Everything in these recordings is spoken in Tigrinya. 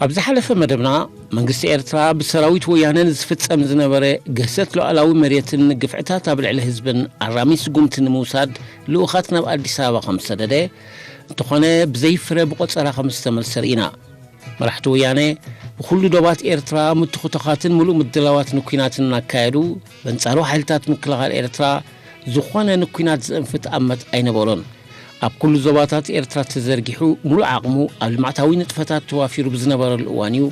ኣብ ዝሓለፈ መደብና፣ መንግስቲ ኤርትራ ብሰራዊት ወያነ ንዝፍጸም ዝነበረ ግህሰት ሉዓላዊ መሬትን ግፍዕታት ኣብ ልዕሊ ህዝብን ኣራሚ ስጉምቲ ንምውሳድ ልኡኻት ናብ ኣዲስ ኣበባ ከም ዝሰደደ፣ እንተኾነ ብዘይፍረ ብቆጸራ ከም ዝተመልሰ ርኢና። መራሕቲ ወያነ ብኹሉ ዶባት ኤርትራ ምትኹታኻትን ምሉእ ምድላዋት ንኲናትን እናካየዱ፣ በንጻሩ ሓይልታት ምክልኻል ኤርትራ ዝኾነ ንኲናት ዘእንፍት ኣመት ኣይነበሮን። ኣብ ኩሉ ዞባታት ኤርትራ ተዘርጊሑ፣ ሙሉእ ዓቕሙ ኣብ ልምዓታዊ ንጥፈታት ተዋፊሩ ብዝነበረሉ እዋን እዩ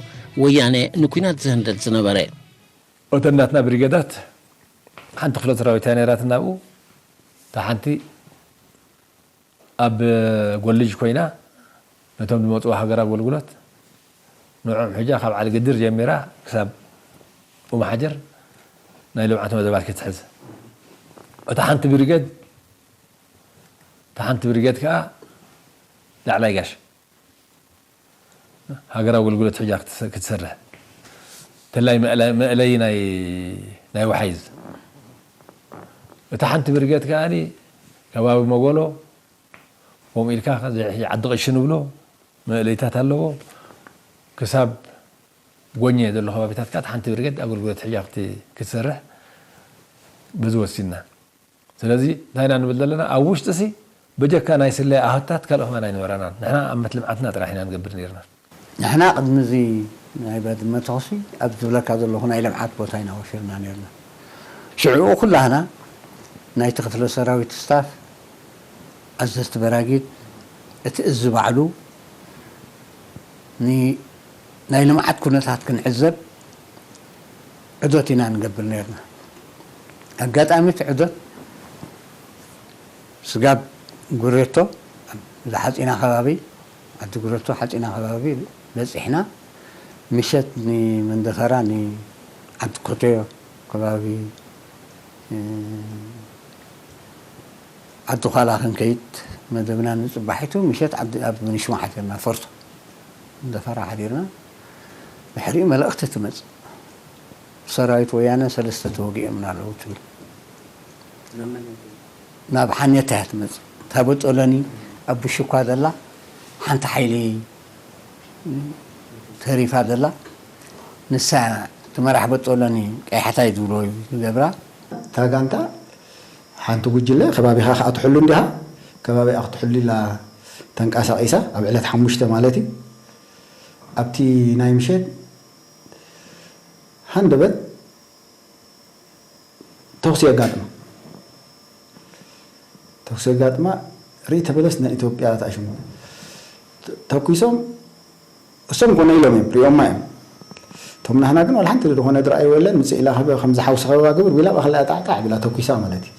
ወያነ ንኲናት ዘህንደድ ዝነበረ። እተን ናትና ብሪገዳት፣ ሓንቲ ክፍለ ሰራዊት እያ ነይራትና ኣብኡ። እታ ሓንቲ ኣብ ጎልጅ ኮይና፣ ነቶም ዝመጽኡ ሃገር ኣገልግሎት፣ ንዕኦም ሕጃ ካብ ዓሊ ግድር ጀሚራ ክሳብ ኡም ሓጀር ናይ ልምዓት መደባት ክትሕዝ። እታ ሓንቲ ብሪገድ፣ እታ ሓንቲ ብሪገድ ከኣ ላዕላይ ጋሽ ሃገራዊ ኣገልግሎት ሕጃ ክትስ-፣ ክትሰርሕ። ተላይ መእለ-፣ መእለዪ ናይ፣ ናይ ወሓይዝ። እታ ሓንቲ ብሪገድ ከኣ ከባቢ መጎሎ፣ ከምኡ ኢልካ ከዚ ሕጂ ዓዲ ቅሺ ንብሎ መእለይታት ኣለዎ። ክሳብ ጎኘ ዘሎ ከባቢታት ከኣ እታ ሓንቲ ብሪገድ ኣገልግሎት ሕጃ ክት-፣ ክትሰርሕ በዚ ወሲንና። ስለዚ እንታይ ኢና ንብል ዘለና? ኣብ ውሽጢ ሲ በጀካ ናይ ስለያ ኣሃታት ካልእ ከማን ኣይነበረናን። ንሕና ኣመት ልምዓትና ጥራሕ ኢና ንገብር ነይርና። ንሕና ቅድሚ እዚ ናይ ባድመ ተኹሲ ኣብ ዝብለካ ዘለኹ ናይ ልምዓት ቦታ ኢና ወፊርና ነይርና። ሽዑኡ ኩላህና ናይቲ ክፍለ ሰራዊት ስታፍ፣ ኣዘዝቲ በራጊድ፣ እቲ እዚ ባዕሉ ን-፣ ናይ ልምዓት ኩነታት ክንዕዘብ ዑደት ኢና ንገብር ነይርና። ኣጋጣሚ እቲ ዑደት ስጋብ ጉሬቶ፣ እዛ ሓፂና ከባቢ፣ ዓዲ ጉሬቶ ሓፂና ከባቢ በፂሕና፣ ምሸት ንመንደፈራ፣ ንዓዲ ኮተዮ ከባቢ፣ እ፣ ዓዲ ዃላ ክንከይድ መደብና ንጽባሒቱ ምሸት ዓዲ ኣብ ምንሽማ ሓዲርና፣ ፈርቶ መንደፈራ ሓዲርና። ድሕሪኡ መልእኽቲ ትመጽእ። ሰራዊት ወያነ ሰለስተ ተወጊኦምና ኣለዉ ትብል። ናብ ሓኔታ እያ ትመጽእ። እታ በጦሎኒ ኣብ ብሹኳ ዘላ ሓንቲ ሓይሊ ተሪፋ ዘላ፣ ንሳ እቲ መራሕ በጦሎኒ ቀይሓታይ ዝብልዎ እዩ ዝገብራ። እታ ጋንታ ሓንቲ ጉጅለ ከባቢኻ ከኣ ትሕሉ እንዲኻ፣ ከባቢኣ ክትሕሉ ኢላ ተንቀሳቒሳ፣ ኣብ ዕለት ሓሙሽተ ማለት እዩ። ኣብቲ ናይ ምሸት ሃንደበት ተኹሲ የጋጥማ። ተኹሲ የጋጥማ፣ ርኢ ተበለስ ናይ ኢትዮጵያ ተኣሽሙ። ተ-፣ ተኩሶም፣ እሶም ኮነ ኢሎም እዮም፣ ሪኦማ እዮም። እቶም ናህና ግን ዋላ ሓንቲ ዝኾነ ዝረኣይዎ የለን። ምጽእ ኢላ ከበ-፣ ከምዚ ሓውሲ ከበባ ግብር ቢላ፣ ብኣኽላ ጣዕጣዕ ቢላ ተኩሳ ማለት እዩ።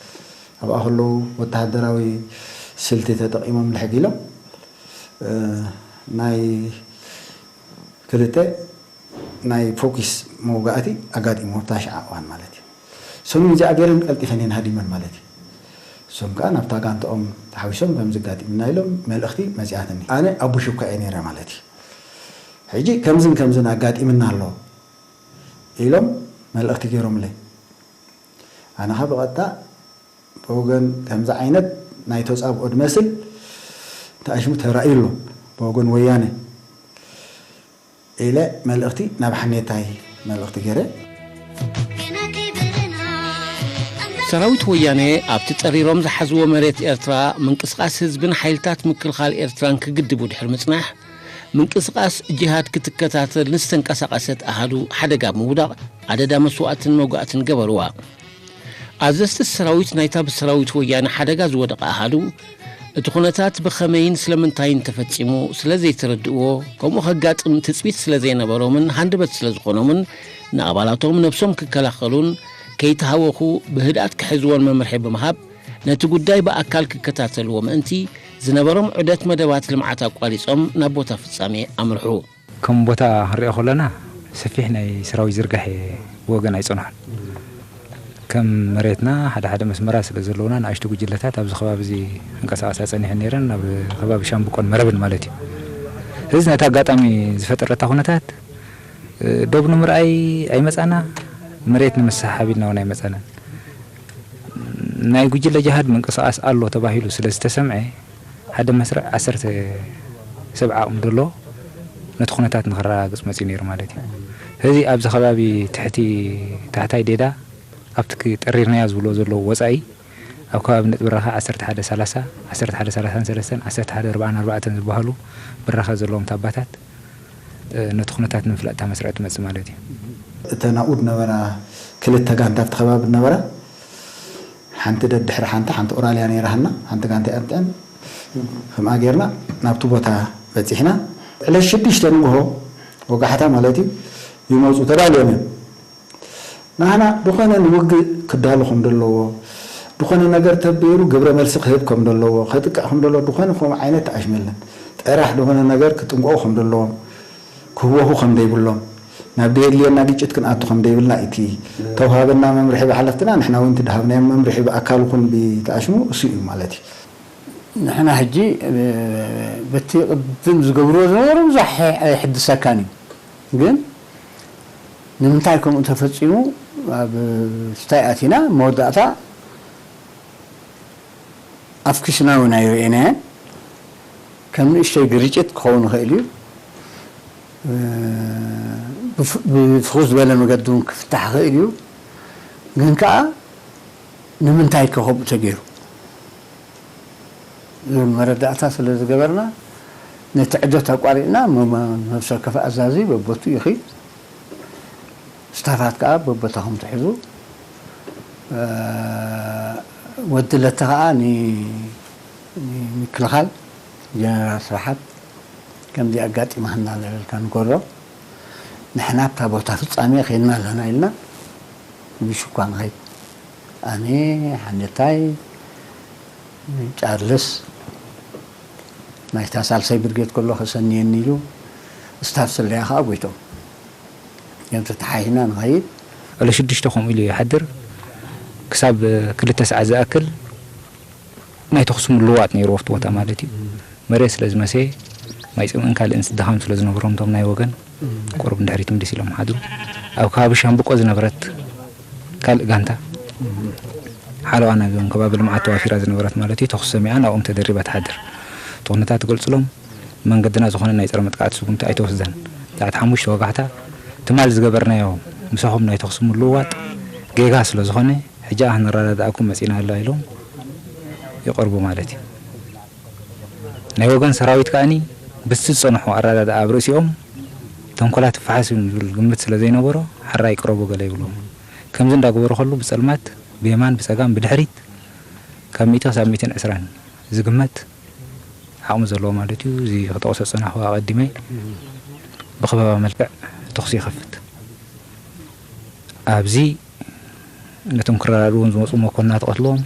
ኣብኣ ከለዉ ወተሃደራዊ ስልቲ ተጠቒሞም ልሕግ ኢሎም፣ እ፣ ናይ ክልተ ናይ ፎኪስ መውጋእቲ ኣጋጢሞ፣ ኣብታ ሽዓ እዋን ማለት እዩ። እሶም እዚኣ ገይረን ቀልጢፈን እየን ሃዲመን ማለት እዩ። እሶም ከኣ ናብታ ጋንትኦም ተሓዊሶም ከምዚ ኣጋጢምና ኢሎም መልእኽቲ መጺኣትኒ። ኣነ ኣብ ቡሽ እኳ እየ ነይረ ማለት እዩ። ሕጂ ከምዝን ከምዝን ኣጋጢምና ኣሎ ኢሎም መልእኽቲ ገይሮምለይ። ኣነ ኸኣ ብቐጥታ ብወገን ከምዚ ዓይነት ናይ ተጻብኦ ድመስል ተኣሽሙ ተራእዩ ኣሎ ብወገን ወያነ ኢለ መልእኽቲ ናብ ሓኔታይ መልእኽቲ ገይረ። ሰራዊት ወያነ ኣብቲ ጸሪሮም ዝሓዝዎ መሬት ኤርትራ ምንቅስቓስ ህዝብን ሓይልታት ምክልኻል ኤርትራን ክግድቡ ድሕሪ ምጽናሕ፣ ምንቅስቓስ ጂሃድ ክትከታተል ንዝተንቀሳቐሰት ኣሃዱ ሓደጋ ብምውዳቕ ኣደዳ መስዋእትን መውጋእትን ገበርዋ። ኣዘዝቲ ሰራዊት ናይታ ብሰራዊት ወያነ ሓደጋ ዝወደቐ ኣሃዱ፣ እቲ ኩነታት ብኸመይን ስለምንታይን ተፈጺሙ ስለ ዘይተረድእዎ፣ ከምኡ ከጋጥም ትጽቢት ስለ ዘይነበሮምን ሃንደበት ስለ ዝኾኖምን፣ ንኣባላቶም ነብሶም ክከላኸሉን ከይተሃወኹ ብህድኣት ክሕዝዎን መምርሒ ብምሃብ፣ ነቲ ጉዳይ ብኣካል ክከታተልዎ ምእንቲ፣ ዝነበሮም ዑደት መደባት ልምዓት ኣቋሪጾም ናብ ቦታ ፍጻሜ ኣምርሑ። ከም ቦታ ክንሪኦ ከለና፣ ሰፊሕ ናይ ሰራዊት ዝርጋሐ ብወገን ኣይጸንሖን። ከም መሬትና ሓደ ሓደ መስመራት ስለ ዘለዉና፣ ንኣሽቱ ጉጅለታት ኣብዚ ከባቢ እዚ ክንቀሳቐሳ ጸኒሐን ነይረን፣ ናብ ከባቢ ሻምብቆን መረብን ማለት እዩ። እዚ ነቲ ኣጋጣሚ ዝፈጠረታ ኩነታት፣ እ፣ ዶብ ንምርኣይ ኣይመጻና፣ መሬት ንምስሕሓብ ኢልና እውን ኣይመጻናን። ናይ ጉጅለ ጅሃድ ምንቅስቓስ ኣሎ ተባሂሉ ስለ ዝተሰምዐ፣ ሓደ መስርዕ ዓሰርተ ሰብ ዓቕሚ ደሎ ነቲ ኩነታት ንኸረጋግጽ መጺኡ ነይሩ ማለት እዩ። ሕዚ ኣብዚ ከባቢ ትሕቲ ታሕታይ ዴዳ ኣብቲ ክ-፣ ጠሪርናዮ ዝብልዎ ዘለዉ ወጻኢ ኣብ ከባቢ ነጥቢ ብራኸ ዓሰርተ ሓደ ሰላሳ፣ ዓሰርተ ሓደ ሰላሳን ሰለስተን፣ ዓሰርተ ሓደ ኣርባዓን ኣርባዕተን ዝበሃሉ ብራኸ ዘለዎም ታባታት፣ እ፣ ነቲ ኩነታት ንምፍላጥ እታ መስርዕ ትመጽእ ማለት እዩ። እተን ኣብኡ ዝነበራ ክልተ ጋንታ ኣብቲ ከባቢ ዝነበራ፣ ሓንቲ ደድሕሪ ሓንቲ፣ ሓንቲ ኦራልያ ነይራትና፣ ሓንቲ ጋንታ ኤርትዕን፣ ከምኣ ጌርና ናብቲ ቦታ በጺሕና። ዕለት ሽዱሽተ ንግሆ ወጋሕታ ማለት እዩ፣ ይመጹ ተዳልዮም እዮም። ንሕና ዝኾነ ንውግእ ክዳሎ ከም ዘለዎ፣ ዝኾነ ነገር ተቢሩ ግብረ መልሲ ክህብ ከም ዘለዎ፣ ከጥቅዕ ከም ዘለዎ፣ ዝኾነ ከምኡ ዓይነት ተኣሽመለን። ጥራሕ ዝኾነ ነገር ክጥንቀቑ ከም ዘለዎም፣ ክህወኹ ከም ዘይብሎም፣ ናብ ደየድልየና ግጭት ክንኣቱ ከም ዘይብልና፣ እቲ ተውሃበና መምርሒ ብሓለፍትና፣ ንሕና እውን እቲ ድሃብናዮም መምርሒ ብኣካል ይኹን ብተኣሽሙ እሱ እዩ ማለት እዩ። ንሕና ሕጂ፣ እ፣ በቲ ቅድም ዝገብርዎ ዝነበሩ ብዙሕ ኣይ-፣ ኣይሕድሰካን እዩ። ግን ንምንታይ ከምኡ ተፈጺሙ ኣብ ስታይ ኣቲና መወዳእታ ኣፍኪስና እውን ኣይረኤናዮን። ከም ንእሽተይ ግርጭት ክኸውን ይኽእል እዩ። እ፣ ብፍ-፣ ብፍኹስ ዝበለ መገዲ እውን ክፍታሕ ይኽእል እዩ። ግን ከኣ ንምንታይ ከ ከምኡ ተገይሩ ዝብል መረዳእታ ስለ ዝገበርና፣ ነቲ ዕደት ኣቋሪጽና፣ መ-፣ መ-፣ ነፍሲ ወከፍ ኣዛዚ በቦቱ ይኺድ። ስታፋት ከኣ በቦታኹም ትሕዙ። እ፣ ወዲ ለተ ከኣ ኒ-፣ ኒ-፣ ምክልኻል ጀነራል ስብሓት ከምዚ ኣጋጢማትና እናበልካ ንገሮ። ንሕና ኣብታ ቦታ ፍጻሜ ኼድና ኣለና ኢልና ብሽኳ ንኸይድ። ኣነ፣ ሓኔታይ፣ ቻርልስ፣ ናይታ ሳልሳይ ብርጌድ ከሎ ከሰንየኒ ኢሉ፣ ስታፍ ስለያ ከኣ ጎይቶም። እዮም ተተሓሒዝና ንኸይድ። ዕለት ሽዱሽተ ከምኡ ኢሉ ይሓድር። ክሳብ ክልተ ሰዓት ዝኣክል ናይ ተኹሲ ምልውዋጥ ነይሩ ኣብቲ ቦታ ማለት እዩ። መሬት ስለ ዝመሰየ፣ ማይ ጽምእን ካልእን ድኻም ስለ ዝነበሮም፣ እቶም ናይ ወገን ቁሩብ ንድሕሪት ምልስ ኢሎም ሓድሩ። ኣብ ከባቢ ሻምብቆ ዝነበረት ካልእ ጋንታ፣ ሓለዋ ናይ ዞን ከባቢ ልምዓት ተዋፊራ ዝነበረት ማለት እዩ፣ ተኹሲ ሰሚዓ ናብኦም ተደሪባ ትሓድር። እቲ ኩነታት ትገልጽሎም፣ መንገድና ዝኾነ ናይ ጸረ መጥቃዕቲ ስጉምቲ ኣይተወስደን። ሰዓት ሓሙሽተ ወጋሕታ፣ ትማል ዝገበርናዮ ምሳኹም ናይ ተኹሲ ምልውዋጥ ጌጋ ስለ ዝኾነ፣ ሕጂ ክንረዳድኣኩም መጺና ኣሎ ኢሎም ይቐርቡ ማለት እዩ። ናይ ወገን ሰራዊት ከኣኒ፣ ብቲ ዝጸንሑ ኣረዳድኣ ኣብ ርእሲኦም ተንኮላት ይፈሓስ እዮም ዝብል ግምት ስለ ዘይነበሮ፣ ሕራይ ቅረቡ ገለ ይብልዎም። ከምዚ እንዳገበሩ ከሉ ብጸልማት፣ ብየማን፣ ብጸጋም፣ ብድሕሪት ካብ ሚእቲ ክሳብ ሚእትን ዕስራን ዝግመት ዓቕሚ ዘለዎ ማለት እዩ። እዚ ክጠቕሶ ዝጸናሕኩ ኣቐዲመ ብኸበባ መልክዕ ተኹሲ ይኸፍት። ኣብዚ ነቶም ክረዳድኡን ዝመጹ መኮንናት ይቐትልዎም፣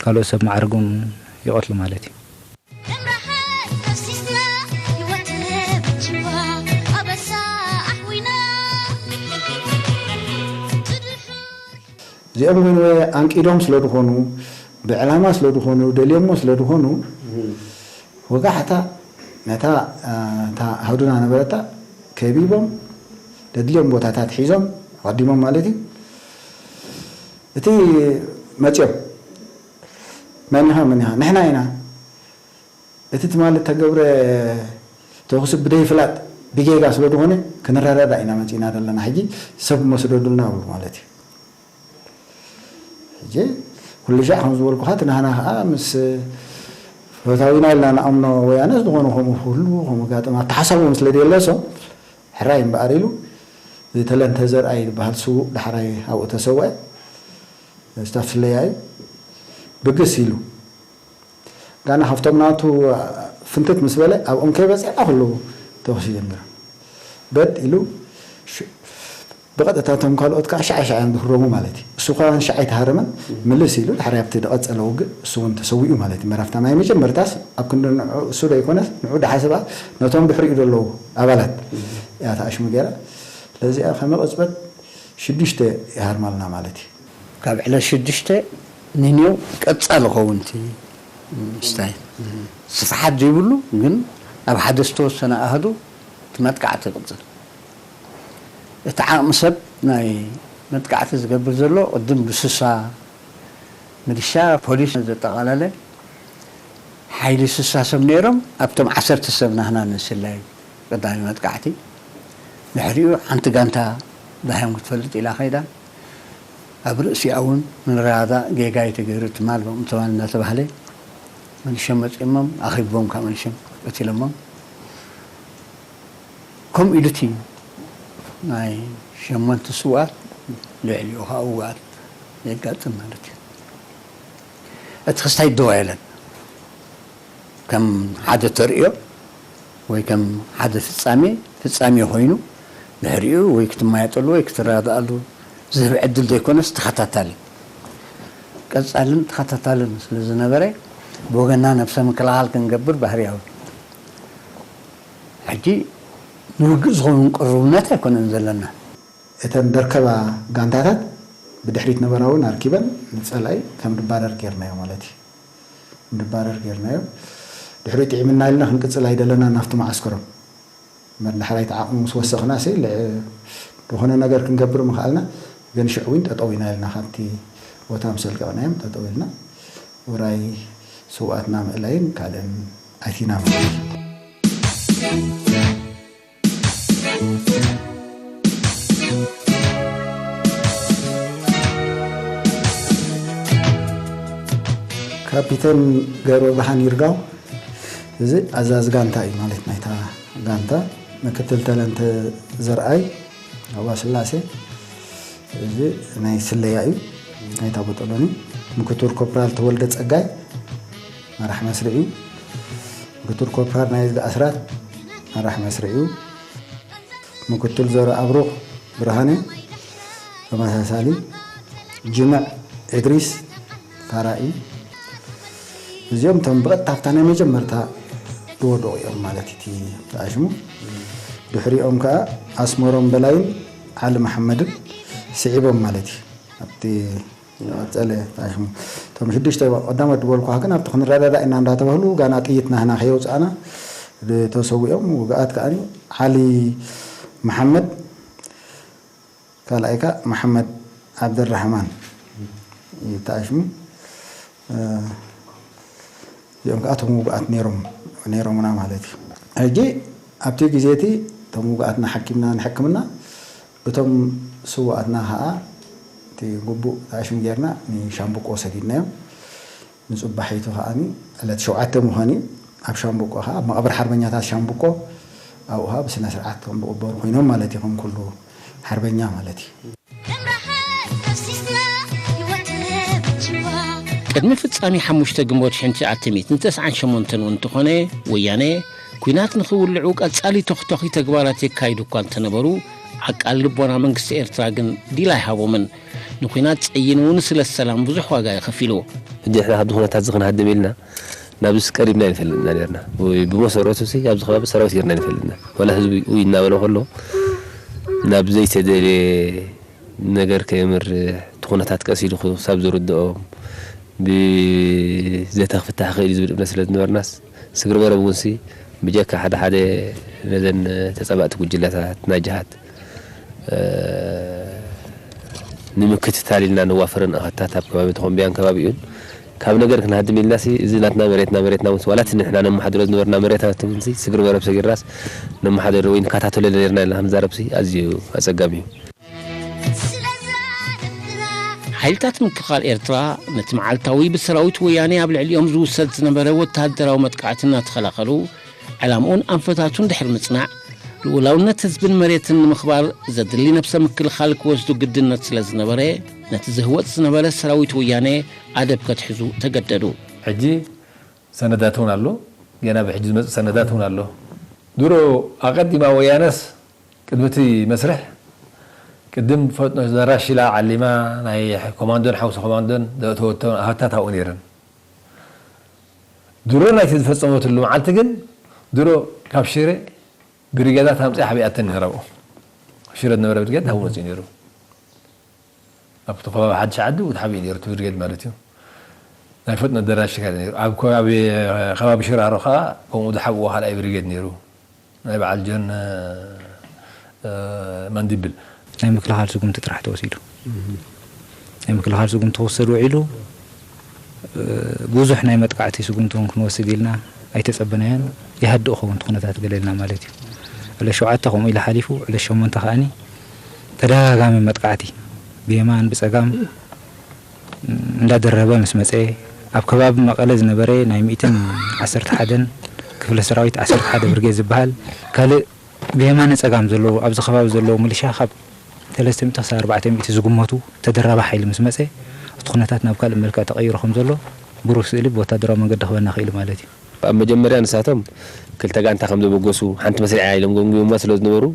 ካልኦት ሰብ ማዕርግ እውን ይቐትሉ ማለት እዩ። እምራሓት ከሲስና፣ ህይወት ብጅዋ ኣበሳ ኣሕዊና። እዚኦም ግን ኣንቂዶም ስለ ዝኾኑ፣ ብዕላማ ስለ ዝኾኑ፣ ደልዮሞ ስለ ዝኾኑ፣ ወጋሕታ ነታ፣ እ፣ እታ ኣህዱና ነበረታ ከቢቦም፣ ደድልዮም ቦታታት ሒዞም፣ ኣቐዲሞም ማለት እዩ። እቲ መጽዮም፣ "መን ኢኻ፣ መን ኢኻ?" "ንሕና ኢና። እቲ ትማሊ እተገብረ ተኹሲ ብደይፍላጥ ብጌጋ ስለ ዝኾነ፣ ክንረዳዳእ ኢና መጺእና ዘለና። ሕጂ ሰብ እሞ ስደዱልና" ይብሉ ማለት እዩ። ሕጂ ኩሉ ሻዕ ከም ዝበልኩኻ፣ እቲ ናህና ኸዓ ምስ ፈታዊና ኢልና ንኣምኖ ወያነ ዝኾነ ከምኡ ክህሉ፣ ከምኡ ጋጥም ኣተሓሳቦም ስለ ደየለሶም፣ ሕራይ እምበኣር ኢሉ፣ ዝተለንተ ዘርኣይ ዝበሃል ስዉእ ዳሕራይ ኣብኡ ተሰውአ። ስታፍ ስለያ እዩ። ብግስ ኢሉ። ጋና ካብቶም ናቱ ፍንትት ምስ በለ፣ ኣብኦም ከይበጽሐ ኩሉ ተኹሲ ጀምረ። በጥ ኢሉ፣ ሽ-፣ ብቐጥታ እቶም ካልኦት ከዓ ሻዕ ሻዕ እዮም ዝህረሙ ማለት እዩ። እሱ ከዓ ሻዕ ኣይተሃረመን፣ ምልስ ኢሉ፣ ድሕሪ ኣብቲ ዝቐጸለ ውግእ እሱ እውን ተሰዊኡ ማለት እዩ። መራፍታ ናይ መጀመርታስ ኣብ ክንዲ ንዑ፣ እሱ ዶ ኣይኮነስ፣ ንዑ ደሓስባ ነቶም ድሕሪኡ ዘለዉ ኣባላት እያ ተኣሽሙ ገይራ። ስለዚኣ ከመ ቅጽበት ሽዱሽተ ይሃርማልና ማለት እዩ። ካብ ዕለት ሽዱሽተ ንኔው ቀጻሊ ኸውን እቲ ስታይል። ስፍሓት ዘይብሉ ግን ኣብ ሓደ ዝተወሰነ ኣሃዱ እቲ መጥቃዕቲ ይቕጽል። እቲ ዓቕሚ ሰብ ናይ መጥቃዕቲ ዝገብር ዘሎ ቅድም ብስሳ ሚሊሻ፣ ፖሊስ ዘጠቓለለ ሓይሊ ስሳ ሰብ ነይሮም፣ ኣብቶም ዓሰርተ ሰብ ናህና ንስለይ። ቀዳሚ መጥቃዕቲ። ድሕሪኡ ሓንቲ ጋንታ ዳሕዮም ክትፈልጥ ኢላ ከይዳ። ኣብ ርእሲኣ እውን ምንራዳ ጌጋ እዩ ተገይሩ፣ ትማል ብኦም ተማል እናተባህለ መሊሾም መፂኦሞም፣ ኣኺቦም ካብ መሊሾም ቀቲሎሞም። ከምኡ ኢሉ እቲ ናይ ሸሞንተ ስውኣት ልዕሊኡ ከዓ ውግኣት የጋጥም ማለት እዩ። እቲ ክስታይ ደዋ የለን። ከም ሓደ ተርእዮ ወይ ከም ሓደ ፍጻሜ፣ ፍጻሜ ኮይኑ ድሕሪኡ ወይ ክትማየጠሉ ወይ ክትረዳዳኣሉ ዝህብ ዕድል ዘይኮነስ ተኸታታሊ፣ ቀጻልን ተኸታታልን ስለ ዝነበረ ብወገንና ነብሰ ምክልኻል ክንገብር ባህርያዊ። ሕጂ ንውግእ ዝኸውን ቅሩብነት ኣይኮነን ዘለና። እተን ደርከባ ጋንታታት ብድሕሪት ነበራ እውን ኣርኪበን ንጸላኢ ከም ድባረር ጌርናዮ ማለት እዩ። ንባረር ጌርናዮ። ድሕሪ ጥዒምና ኢልና ክንቅጽል ኣይደለና ናብቲ መዓስከሮም። መድናሕራይ ተዓቕሙ ምስ ወሰኽና ሲ ልዕ-፣ ዝኾነ ነገር ክንገብር ምኽኣልና፣ ግን ሽዑ እውን ጠጠው ኢና ኢልና ካብቲ ቦታ ምስ ኣልቀቕናዮም ጠጠው ኢልና ውራይ ስውኣትና ምእላይን ካልእን ኣቲና ማለት እዩ። ካፒተን ገብረብርሃን ይርጋው፣ እዚ ኣዛዚ ጋንታ እዩ ማለት ናይታ ጋንታ። ምክትል ተለንተ ዘርኣይ፣ ኣባ ስላሴ፣ እዚ ናይ ስለያ እዩ፣ ናይታ ቦጦሎኒ። ምክትል ኮፕራል ተወልደ ጸጋይ፣ መራሕ መስርዕ እዩ። ምክትል ኮፕራል ናይ ዝጋ ኣስራት፣ መራሕ መስርዕ እዩ። ምክትል ዘረ ኣብሩኽ ብርሃነ፣ ተመሳሳሊ። ጅምዕ እድሪስ፣ ካልኣይ። እዚኦም እቶም ብቐጥታ ኣብታ ናይ መጀመርታ ዝወደቑ እዮም ማለት እቲ ተኣሽሙ። ድሕሪኦም ከኣ ኣስመሮም በላይን ዓሊ መሓመድን ስዒቦም ማለት እዩ። ኣብቲ ዝቐጸለ ተኣሽሙ። እቶም ሽዱሽተ ቀዳሞት ዝበልኩኻ ግን ኣብቲ ክንረዳዳእ ኢና እንዳተባህሉ ጋና ጥይት ናህና ከየውጻእና ተሰዊኦም። ውግኣት ከኣ ዓሊ መሓመድ፣ ካልኣይ ከኣ መሓመድ ዓብደራሕማን እዩ ተኣሽሙ። እ፣ እዚኦም ከኣ እቶም ውጉኣት ነይሮም፣ ነይሮምና ማለት እዩ። ሕጂ ኣብቲ ግዜ እቲ እቶም ውጉኣትና ሓኪምና ንሕክምና፣ እቶም ስውኣትና ከኣ እቲ ግቡእ ተኣሽሙ ጌርና ንሻምብቆ ሰዲድናዮም። ንጽባሒቱ ከኣ ዕለት ሸውዓተ ምዃን እዩ። ኣብ ሻምብቆ ከኣ ኣብ መቓብር ሓርበኛታት ሻምብቆ ኣብኡ ከኣ ብስነ ስርዓት ከም ዝቕበሩ ኮይኖም ማለት እዩ። ከም ኩሉ ሓርበኛ ማለት እዩ። ቅድሚ ፍጻሜ ሓሙሽተ ግንቦት ሽሕን ትሽዓተ ሚእትን ተስዓን ሸሞንተን እውን እንተኾነ፣ ወያነ ኲናት ንኽውልዑ ቀጻሊ ተኽተኺ ተግባራት የካይዱ እኳ እንተነበሩ፣ ዓቃል ልቦና መንግስቲ ኤርትራ ግን ዲል ኣይሃቦምን። ንኲናት ጸይኑ ንስለ ሰላም ብዙሕ ዋጋ እዩ ከፊሉ። ሕጂ ንሕና ካብዚ ኩነታት እዚ ክንሃድም ኢልና ናብዚ ቀሪብና ኣይንፈልጥና ነርና። ወይ ብመሰረቱ ሲ ኣብዚ ከባቢ ሰራዊት ጌርና ኣይንፈልጥና። ዋላ ህዝቢ ኡይ እናበለ ከሎ ናብ ዘይተደልየ ነገር ከየምርሕ እቲ ኩነታት ቀስ ኢሉ ክሳብ ዝርድኦም ብዘተ ክፍታሕ ክእል እዩ ዝብል እምነት ስለ ዝነበርናስ ስግሪ መረብ እውን ሲ ብጀካ ሓደ ሓደ ነዘን ተጸባእቲ ጉጅለታት ናይ ጅሃድ እ፣ ንምክትታል ኢልና ነዋፍረን ኣኻታት ኣብ ከባቢ ተኾምቢያን ከባቢኡን ካብ ነገር ክንሃድም ኢልናሲ፣ እዚ ናትና መሬትና፣ መሬትና እውን ዋላ እቲ ንሕና ነመሓድሮ ዝነበርና መሬታት እውን ሲ፣ ስግሪ መረብ ሰጊርናስ ነመሓድሮ ወይ ንከታተሎ ነርና ኢልና ክንዛረብሲ ኣዝዩ ኣጸጋሚ እዩ። ሓይልታት ምክልኻል ኤርትራ ነቲ መዓልታዊ ብሰራዊት ወያኔ ኣብ ልዕሊኦም ዝውሰድ ዝነበረ ወተሃደራዊ መጥቃዕቲ እናተኸላኸሉ፣ ዕላምኡን ኣንፈታቱን ድሕሪ ምጽናዕ፣ ልኡላውነት ህዝብን መሬትን ንምኽባር ዘድሊ ነብሰ ምክልኻል ክወስዱ ግድነት ስለ ዝነበረ፣ ነቲ ዝህወጽ ዝነበረ ሰራዊት ወያኔ ኣደብ ከትሕዙ ተገደዱ። ሕጂ ሰነዳት እውን ኣሎ፣ ገና ብሕጂ ዝመጽእ ሰነዳት እውን ኣሎ። ድሮ ኣቐዲማ ወያነስ ቅድሚ እቲ መስርሕ ቅድም ፈጥኖ ደራሽ ኢላ ዓሊማ ናይ ኮማንዶን ሓውሲ ኮማንዶን ዘእተወቶ ኣሃታት ኣብኡ ነይረን። ድሮ ናይቲ ዝፈጸመትሉ መዓልቲ ግን ድሮ ካብ ሽረ ብሪጌዳት ኣምጺኣ ሓቢኣተን ነይራ ኣብኡ። ሽረ ዝነበረ ብሪጌድ ናብኡ መጺኡ ነይሩ። ኣብቲ ከባቢ ሓድሽ ዓዲ እውን ሓቢኡ ነይሩ እቲ ብሪጌድ ማለት እዩ። ናይ ፈጥኖ ደራሽ ሽረ ነይሩ። ኣብ ከባቢ፣ ከባቢ ሽራሮ ከኣ ከምኡ ዝሓብእዎ ካልኣይ ብሪጌድ ነይሩ። ናይ በዓል ጆን፣ እ፣ እ፣ መንዲብል። ናይ ምክልኻል ስጉምቲ ጥራሕ ተወሲዱ። ናይ ምክልኻል ስጉምቲ ክወሰድ ውዒሉ፣ እ፣ ብዙሕ ናይ መጥቃዕቲ ስጉምቲ እውን ክንወስድ ኢልና ኣይተጸበናዮን። ይሃድእ ክኸውን እቲ ኩነታት ገለ ኢልና ማለት እዩ። ዕለት ሸውዓተ ከምኡ ኢሉ ሓሊፉ፣ ዕለት ሸሞንተ ከኣኒ ተደጋጋሚ መጥቃዕቲ ብየማን ብጸጋም እንዳደረበ ምስ መጸ፣ ኣብ ከባቢ መቐለ ዝነበረ ናይ ሚእትን ዓሰርተ ሓደን ክፍለ ሰራዊት ዓሰርተ ሓደ ብርጌድ ዝበሃል፣ ካልእ ብየማነ ጸጋም ዘለዉ፣ ኣብዚ ከባቢ ዘለዉ ሚሊሻ ካብ ሰለስተ ሚእቲ ክሳብ ኣርባዕተ ሚእቲ ዝግመቱ ተደራቢ ሓይሊ ምስ መጸ፣ እቲ ኩነታት ናብ ካልእ መልክዕ ተቐይሩ ከም ዘሎ ብሩህ ስእሊ ብወታደራዊ መንገዲ ክበና ክኢሉ ማለት እዩ። ኣብ መጀመርያ ንሳቶም ክልተ ጋንታ ከም ዘበገሱ፣ ሓንቲ መስሪዓ ኢሎም ገምጊሞማ ስለ ዝነበሩ፣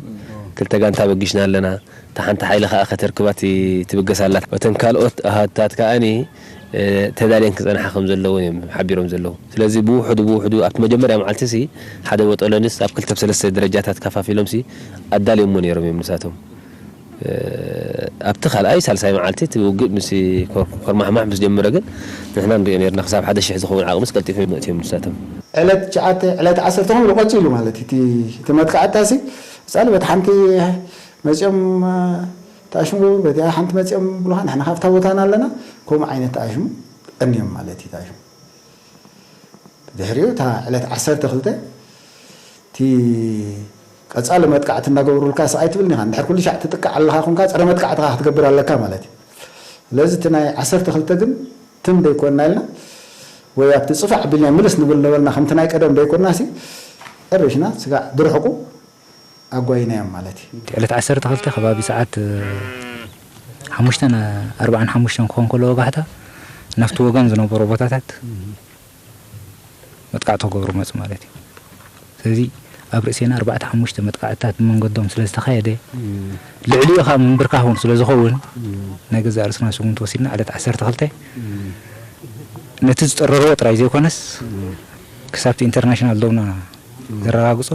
ክልተ ጋንታ በጊሽና ኣለና፣ እታ ሓንቲ ሓይሊ ከኣ ከተርክባ ት-፣ ትብገስ ኣላ። እተን ካልኦት ኣሃዱታት ከኣኒ፣ እ፣ ተዳልየን ክጸንሓ ከም ዘለወን እዮም ሓቢሮም ዘለዉ። ስለዚ ብውሑዱ ብውሑዱ ኣብቲ መጀመርያ መዓልቲ ሲ ሓደ በጠሎንስ ኣብ ክልተ ብሰለስተ ደረጃታት ከፋፊሎም ሲ ኣዳልዮሞ ነይሮም እዮም ንሳቶም። እ፣ ኣብቲ ካልኣይ ሳልሳይ መዓልቲ እቲ ውግእ ምስ ኮር-፣ ኮርማሕማሕ ምስ ጀመረ ግን ንሕና ንሪኦ ነርና። ክሳብ ሓደ ሽሕ ዝኸውን ዓቕምስ ቀልጢፎም መእትዮም ንሳቶም። ዕለት ትሽዓተ፣ ዕለት ዓሰርተ ከምኡ ቀጺሉ ማለት እዩ። እቲ፣ እቲ መጥቃዕትታሲ ቀጻሊ በቲ ሓንቲ መጺኦም፣ እ፣ ተኣሽሙ፣ በቲኣ ሓንቲ መጺኦም ብሉኻ፣ ንሕና ካብታ ቦታና ኣለና። ከምኡ ዓይነት ተኣሽሙ ቀንዮም ማለት እዩ ተኣሽሙ። ድሕሪኡ እታ ዕለት ዓሰርተ ክልተ እቲ ቀጻሊ መጥቃዕቲ እናገበሩልካ ስቕ ኣይትብልን ኢኻ። እንድሕር ኩሉ ሻዕ ትጥቃዕ ኣለኻ ኮንካ፣ ጸረ መጥቃዕትኻ ክትገብር ኣለካ ማለት እዩ። ስለዚ እቲ ናይ ዓሰርተ ክልተ ግን ትም ደይኮንና ኢልና፣ ወይ ኣብቲ ጽፍዕ ኣቢልና ምልስ ንብል ነበርና፣ ከምቲ ናይ ቀደም ደይኮንናሲ፣ ጠሪሽና ስጋዕ ብርሕቁ ኣጓይናዮም ማለት እዩ። ዕለት ዓሰርተ ክልተ ከባቢ ሰዓት፣ እ፣ ሓሙሽተን ኣርባዓን ሓሙሽተን ክኾን ከሎ ወጋሕታ፣ ናብቲ ወገን ዝነበሩ ቦታታት መጥቃዕቲ ክገብሩ መጹ ማለት እዩ። ስለዚ ኣብ ርእሴና ኣርባዕተ ሓሙሽተ መጥቃዕትታት ብመንገዶም ስለ ዝተኻየደ፣ እም። ልዕሊኡ ካብ ምንብርካኽ እውን ስለ ዝኸውን፣ እም። ናይ ገዛእ ርእስና ስጉምቲ ወሲድና ዕለት ዓሰርተ ክልተ እም። ነቲ ዝጠረርዎ ጥራይ ዘይኮነስ፣ እም። ክሳብቲ ኢንተርናሽናል ደውና እም። ዘረጋግጾ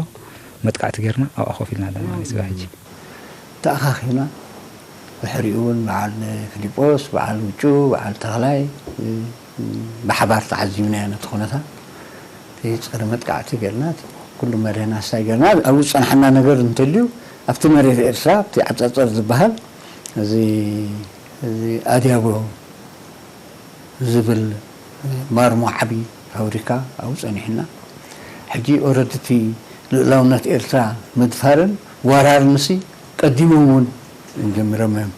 መጥቃዕቲ ጌርና ኣብኣ ኮፍ ኢልና ኣለና ማለት እዩ። ስጋዕ ሕጂ ተኣኻኺብና፣ ድሕሪኡ እውን በዓል ፊሊጶስ፣ በዓል ውጩ፣ በዓል ተኽላይ፣ እ፣ ብሓባር ተዓዚብናዮ ነቲ ኩነታት። እቲ ጸረ መጥቃዕቲ ጌርና፣ እቲ ኩሉ መሪሕና ኣስታይ ጌርና፣ ኣብኡ ዝጸንሓና ነገር እንተልዩ፣ ኣብቲ መሬት ኤርትራ፣ ኣብቲ ዓጸጸር ዝበሃል፣ እዚ፣ እዚ ኣድያቦ ዝብል ማርሞ ዓቢ ፋብሪካ ኣብኡ ጸኒሕና። ሕጂ ኦረዲ እቲ ልኡላውነት ኤርትራ ምድፋርን ወራርንሲ ቀዲሞም እውን ጀሚሮም እዮም።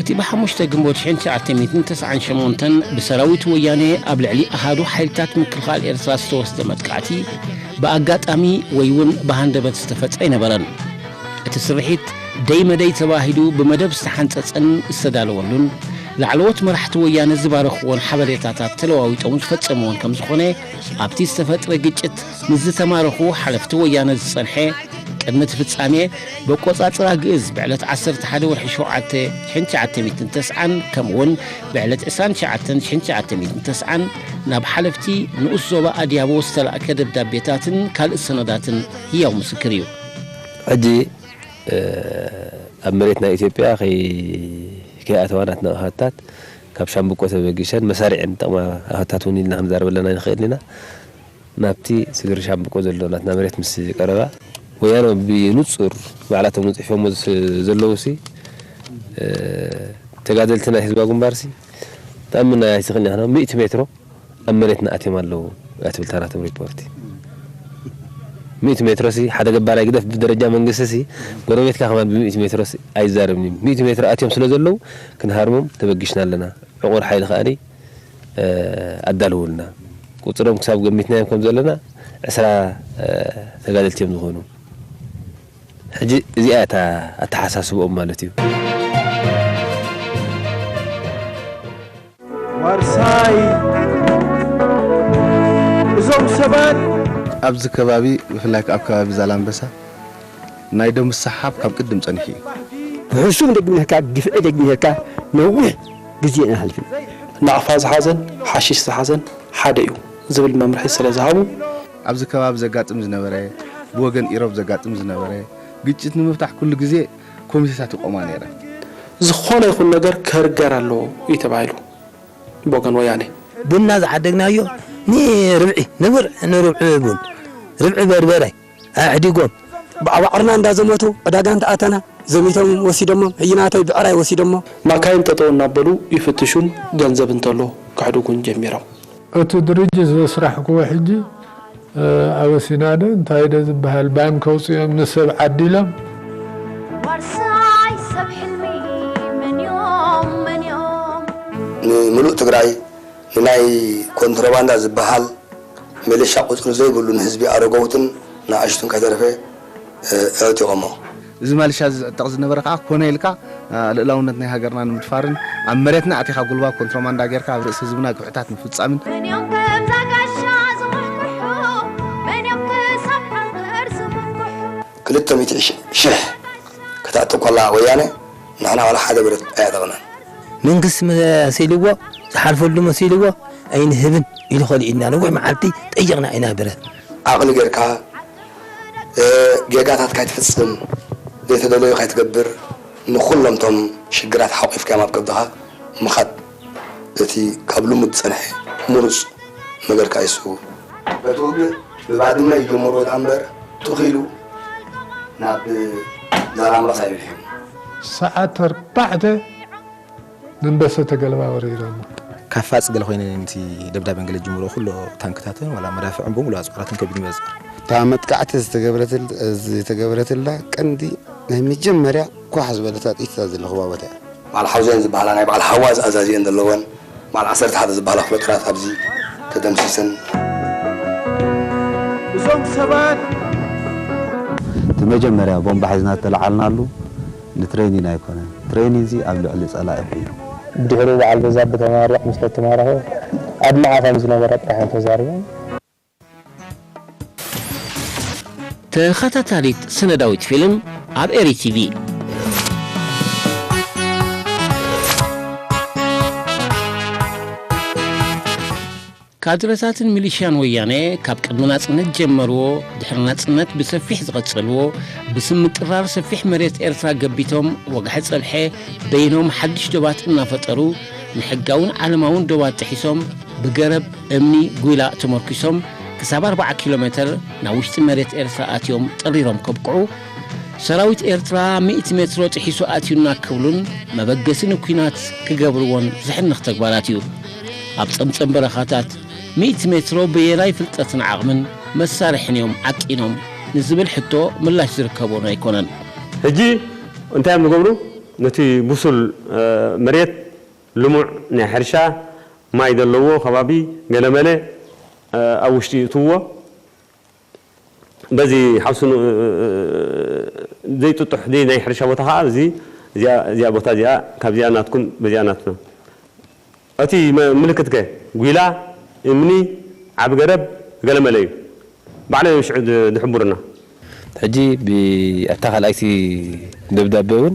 እቲ ብሓሙሽተ ግንቦት ሽሕን ትሽዓተ ሚእትን ተስዓን ሸሞንተን ብሰራዊት ወያነ ኣብ ልዕሊ ኣሃዱ ሓይልታት ምክልኻል ኤርትራ ዝተወስደ መጥቃዕቲ ብኣጋጣሚ ወይ እውን ብሃንደበት ዝተፈጸ ኣይነበረን። እቲ ስርሒት ደይ መደይ ተባሂሉ ብመደብ ዝተሓንጸጸን ዝተዳለወሉን ላዕለዎት መራሕቲ ወያነ ዝባረኽዎን ሓበሬታታት ተለዋዊጦም ዝፈጸምዎን ከም ዝኾነ ኣብቲ ዝተፈጥረ ግጭት ምስ ዝተማረኹ ሓለፍቲ ወያነ ዝጸንሐ ቅድሚ እቲ ፍጻሜ ብኣቆጻጽራ ግእዝ ብዕለት ዓሰርተ ሓደ ወርሒ ሸውዓተ ሽሕን ትሽዓተ ሚእትን ተስዓን ከምኡውን ብዕለት ዕስራን ትሽዓተን ሽሕን ትሽዓተ ሚእትን ተስዓን ናብ ሓለፍቲ ንኡስ ዞባ ኣድያቦ ዝተላእከ ደብዳቤታትን ካልእ ሰነዳትን ህያው ምስክር እዩ። ሕጂ፣ እ፣ ኣብ መሬት ናይ ኢትዮጵያ ከይ-፣ ከይኣተዋ ናትና ኣሃታት ካብ ሻምብቆ ተበጊሰን መሳሪዐን ዝጠቕማ ኣሃታት እውን ኢልና ክንዛረበለና ኣይንኽእልን ኢና። ናብቲ ስግር ሻምብቆ ዘሎ ናትና መሬት ምስ ቀረባ፣ ወያነ ብንጹር ባዕላቶም ጽሒፎሞ ስ-፣ ዘለዉ ሲ፣ እ፣ ተጋደልቲ ናይ ህዝባዊ ግንባር ሲ፣ ተኣምና ኣይትኽእልን ኢኻ። ሚእቲ ሜትሮ ኣብ መሬትና ኣትዮም ኣለዉ እያ ትብል እታ ናቶም ሪፖርቲ። ሚእቲ ሜትሮ ሲ፣ ሓደ ገባር ኣይግደፍ፣ ብደረጃ መንግስቲ ሲ፣ ጎረቤትካ ከማን ብሚእቲ ሜትሮ ሲ ኣይዛረብን እዩ። ሚእቲ ሜትሮ ኣትዮም ስለ ዘለዉ፣ ክንሃርሞም ተበጊስና ኣለና። ዕቑር ሓይሊ ከኣኒ፣ እ፣ ኣዳልውልና። ቁጽሮም ክሳብ ገሚትናዮም ከም ዘለና ዕስራ፣ እ፣ ተጋደልቲ እዮም ዝኾኑ። ሕጂ እዚኣ እታ ኣተሓሳስብኦም ማለት እዩ። ዋርሳይ እዞም ሰባት ኣብዚ ከባቢ፣ ብፍላይ ኣብ ከባቢ ዛላምበሳ ናይ ደም ምስሕሓብ ካብ ቅድም ጸኒሑ እዩ። ብሕሱም ደግሜካ፣ ግፍዒ ደግሜካ፣ ነዊሕ ግዜ ኢና ሓሊፍና። ናቕፋ ዝሓዘን ሓሽሽ ዝሓዘን ሓደ እዩ ዝብል መምርሒ ስለ ዝሃቡ፣ ኣብዚ ከባቢ ዘጋጥም ዝነበረ፣ ብወገን ኢሮብ ዘጋጥም ዝነበረ ግጭት ንምፍታሕ ኩሉ ግዜ ኮሚቴታት ይቆማ ነይረን። ዝኾነ ይኹን ነገር ከርገር ኣለዎ እዩ ተባሂሉ። ብወገን ወያኔ ቡና ዝዓደግናዮ ንርብዒ ንብር ንርብዒ ቡን ርብዒ በርበረ ኣዕዲጎም ብኣዋዕርና እንዳዘመቱ ዕዳጋ እንተኣተና ዘሚቶም ወሲዶሞ ህይናተይ ብዕራይ ወሲዶሞ ማካይን ጠጠው እናበሉ ይፍትሹን ገንዘብ እንተሎ ክሕድጉን ጀሚሮም። እቲ ድርጅት ዘስራሕክዎ ሕጂ ኣበሲናደ እንታይ ደ ዝበሃል ባንክ ኣውፅኦም ንሰብ ዓዲሎም ዋርሳይ ሰብ ሕልሚ መን እዮም መን እዮም ንምሉእ ትግራይ ንናይ ኮንትሮባንዳ ዝበሃል ሚሊሻ ቁፅሪ ዘይብሉ ንህዝቢ ኣረገውትን ንኣሽቱን ከይተረፈ ኣዕጢቖሞ። እዚ ማልሻ ዝዕጠቕ ዝነበረ ከዓ ኮነ ኢልካ ልእላውነት ናይ ሃገርና ንምድፋርን ኣብ መሬትና ኣቲኻ ጉልባብ ኮንትሮማንዳ ጌርካ ኣብ ርእሲ ህዝብና ግፍዕታት ምፍጻምን መን እዮም ከምዛ ጋሻ ዝኹሕኩሑ መን እዮም ክሳብ ዓንቀር ዝምኩሑ ክልተ ሚእቲ ሽሕ ክተዕጥቕ ከላ ወያነ ንሕና ዋላ ሓደ ብረት ኣያዕጠቕናን። መንግስቲ መሲልዎ ዝሓልፈሉ መሲልዎ ኣይንህብን ኢሉ ከሊኡና ነዊሕ መዓልቲ ጠይቕና ኢና ብረት። ዓቕሊ ጌርካ ጌጋታት ካይትፍጽም ዘይተደለዩ ካይትገብር ንኹሎም ቶም ሽግራት ሓቑፍካዮም ኣብ ከብድኻ ምኻድ እቲ ካብ ልሙድ ዝጸንሐ ምሩጽ ነገርካ እዩ እሱ። በቲ ውግእ ብባድመ ይጀምርዎ ደኣ እምበር ትኽ ኢሉ ናብ ዛላምበሳ ይብልሕም። ሰዓት ኣርባዕተ ንንበሰ ተገልባ ወሪሮም ካፋ ጽገለ ኮይነ ነቲ ደብዳበን ገለ ጅምሮ ኩሎ ታንክታትን ዋላ መዳፍዕን ብምሉ ኣጽዋራትን ከቢድ መጽር እታ መጥቃዕቲ ዝተገበረትላ ቀንዲ ናይ መጀመርያ ኳሕ ዝበለታ ጥይት እታ ዘለኹዋ ቦታ እያ። በዓል ሓውዜን ዝበሃላ ናይ በዓል ሓዋዝ ኣዛዚአን ዘለወን በዓል ዓሰርተ ሓደ ዝበሃላ ክፍለ ጦራት ኣብዚ ተደምሲሰን። እዞም ሰባት እቲ መጀመርያ ቦምባ ሒዝና ዝተለዓልናሉ ንትሬኒን ኣይኮነን። ትሬኒን እዚ ኣብ ልዕሊ ጸላኢ ኮይኑ። ብድሕሪኡ በዓል በዛብህ ተማሪቕ ምስ ተማረኹ ኣብ መዓ ከም ዝነበረ ጥራሕ እዮም ተዛሪቦም። ተኸታታሊት ሰነዳዊት ፊልም ኣብ ኤሪ ቲቪ። ካድረታትን ሚሊሽያን ወያነ ካብ ቅድሚ ናጽነት ጀመርዎ ድሕሪ ናጽነት ብሰፊሕ ዝቐጸልዎ ብስም ምጥራር ሰፊሕ መሬት ኤርትራ ገቢቶም ወግሐ ጸብሐ በይኖም ሓድሽ ዶባት እናፈጠሩ ንሕጋውን ዓለማውን ዶባት ጥሒሶም ብገረብ እምኒ ጉይላ ተመርኪሶም ክሳብ ኣርባዓ ኪሎ ሜተር ናብ ውሽጢ መሬት ኤርትራ ኣትዮም ጠሪሮም ከብቅዑ ሰራዊት ኤርትራ ሚእቲ ሜትሮ ጥሒሱ ኣትዩና ክብሉን መበገሲ ንኲናት ክገብርዎን ዘሕንኽ ተግባራት እዩ። ኣብ ጸምጸም በረኻታት ሚእቲ ሜትሮ በየናይ ፍልጠትን ዓቕምን መሳርሕን እዮም ዓቂኖም ንዝብል ሕቶ ምላሽ ዝርከቦን ኣይኮነን። ሕጂ እንታይ እዮም ዝገብሩ? ነቲ ብሱል መሬት ልሙዕ ናይ ሕርሻ ማይ ዘለዎ ከባቢ ገለመለ ኣብ ውሽጢ ይእትውዎ። በዚ ሓውሲ ዘይጥጡሕ ናይ ሕርሻ ቦታ ከዓ እዚ እዚኣ ቦታ እዚኣ ካብዚኣ ናትኩም በዚኣ ናትና እቲ ምልክት ከ ጒላ እምኒ ዓቢ ገረብ ገለመለ እዩ። ባዕሎም እዮም ሽዑ ዝሕብሩና። ሕጂ ኣብታ ካልኣይቲ ደብዳቤ እውን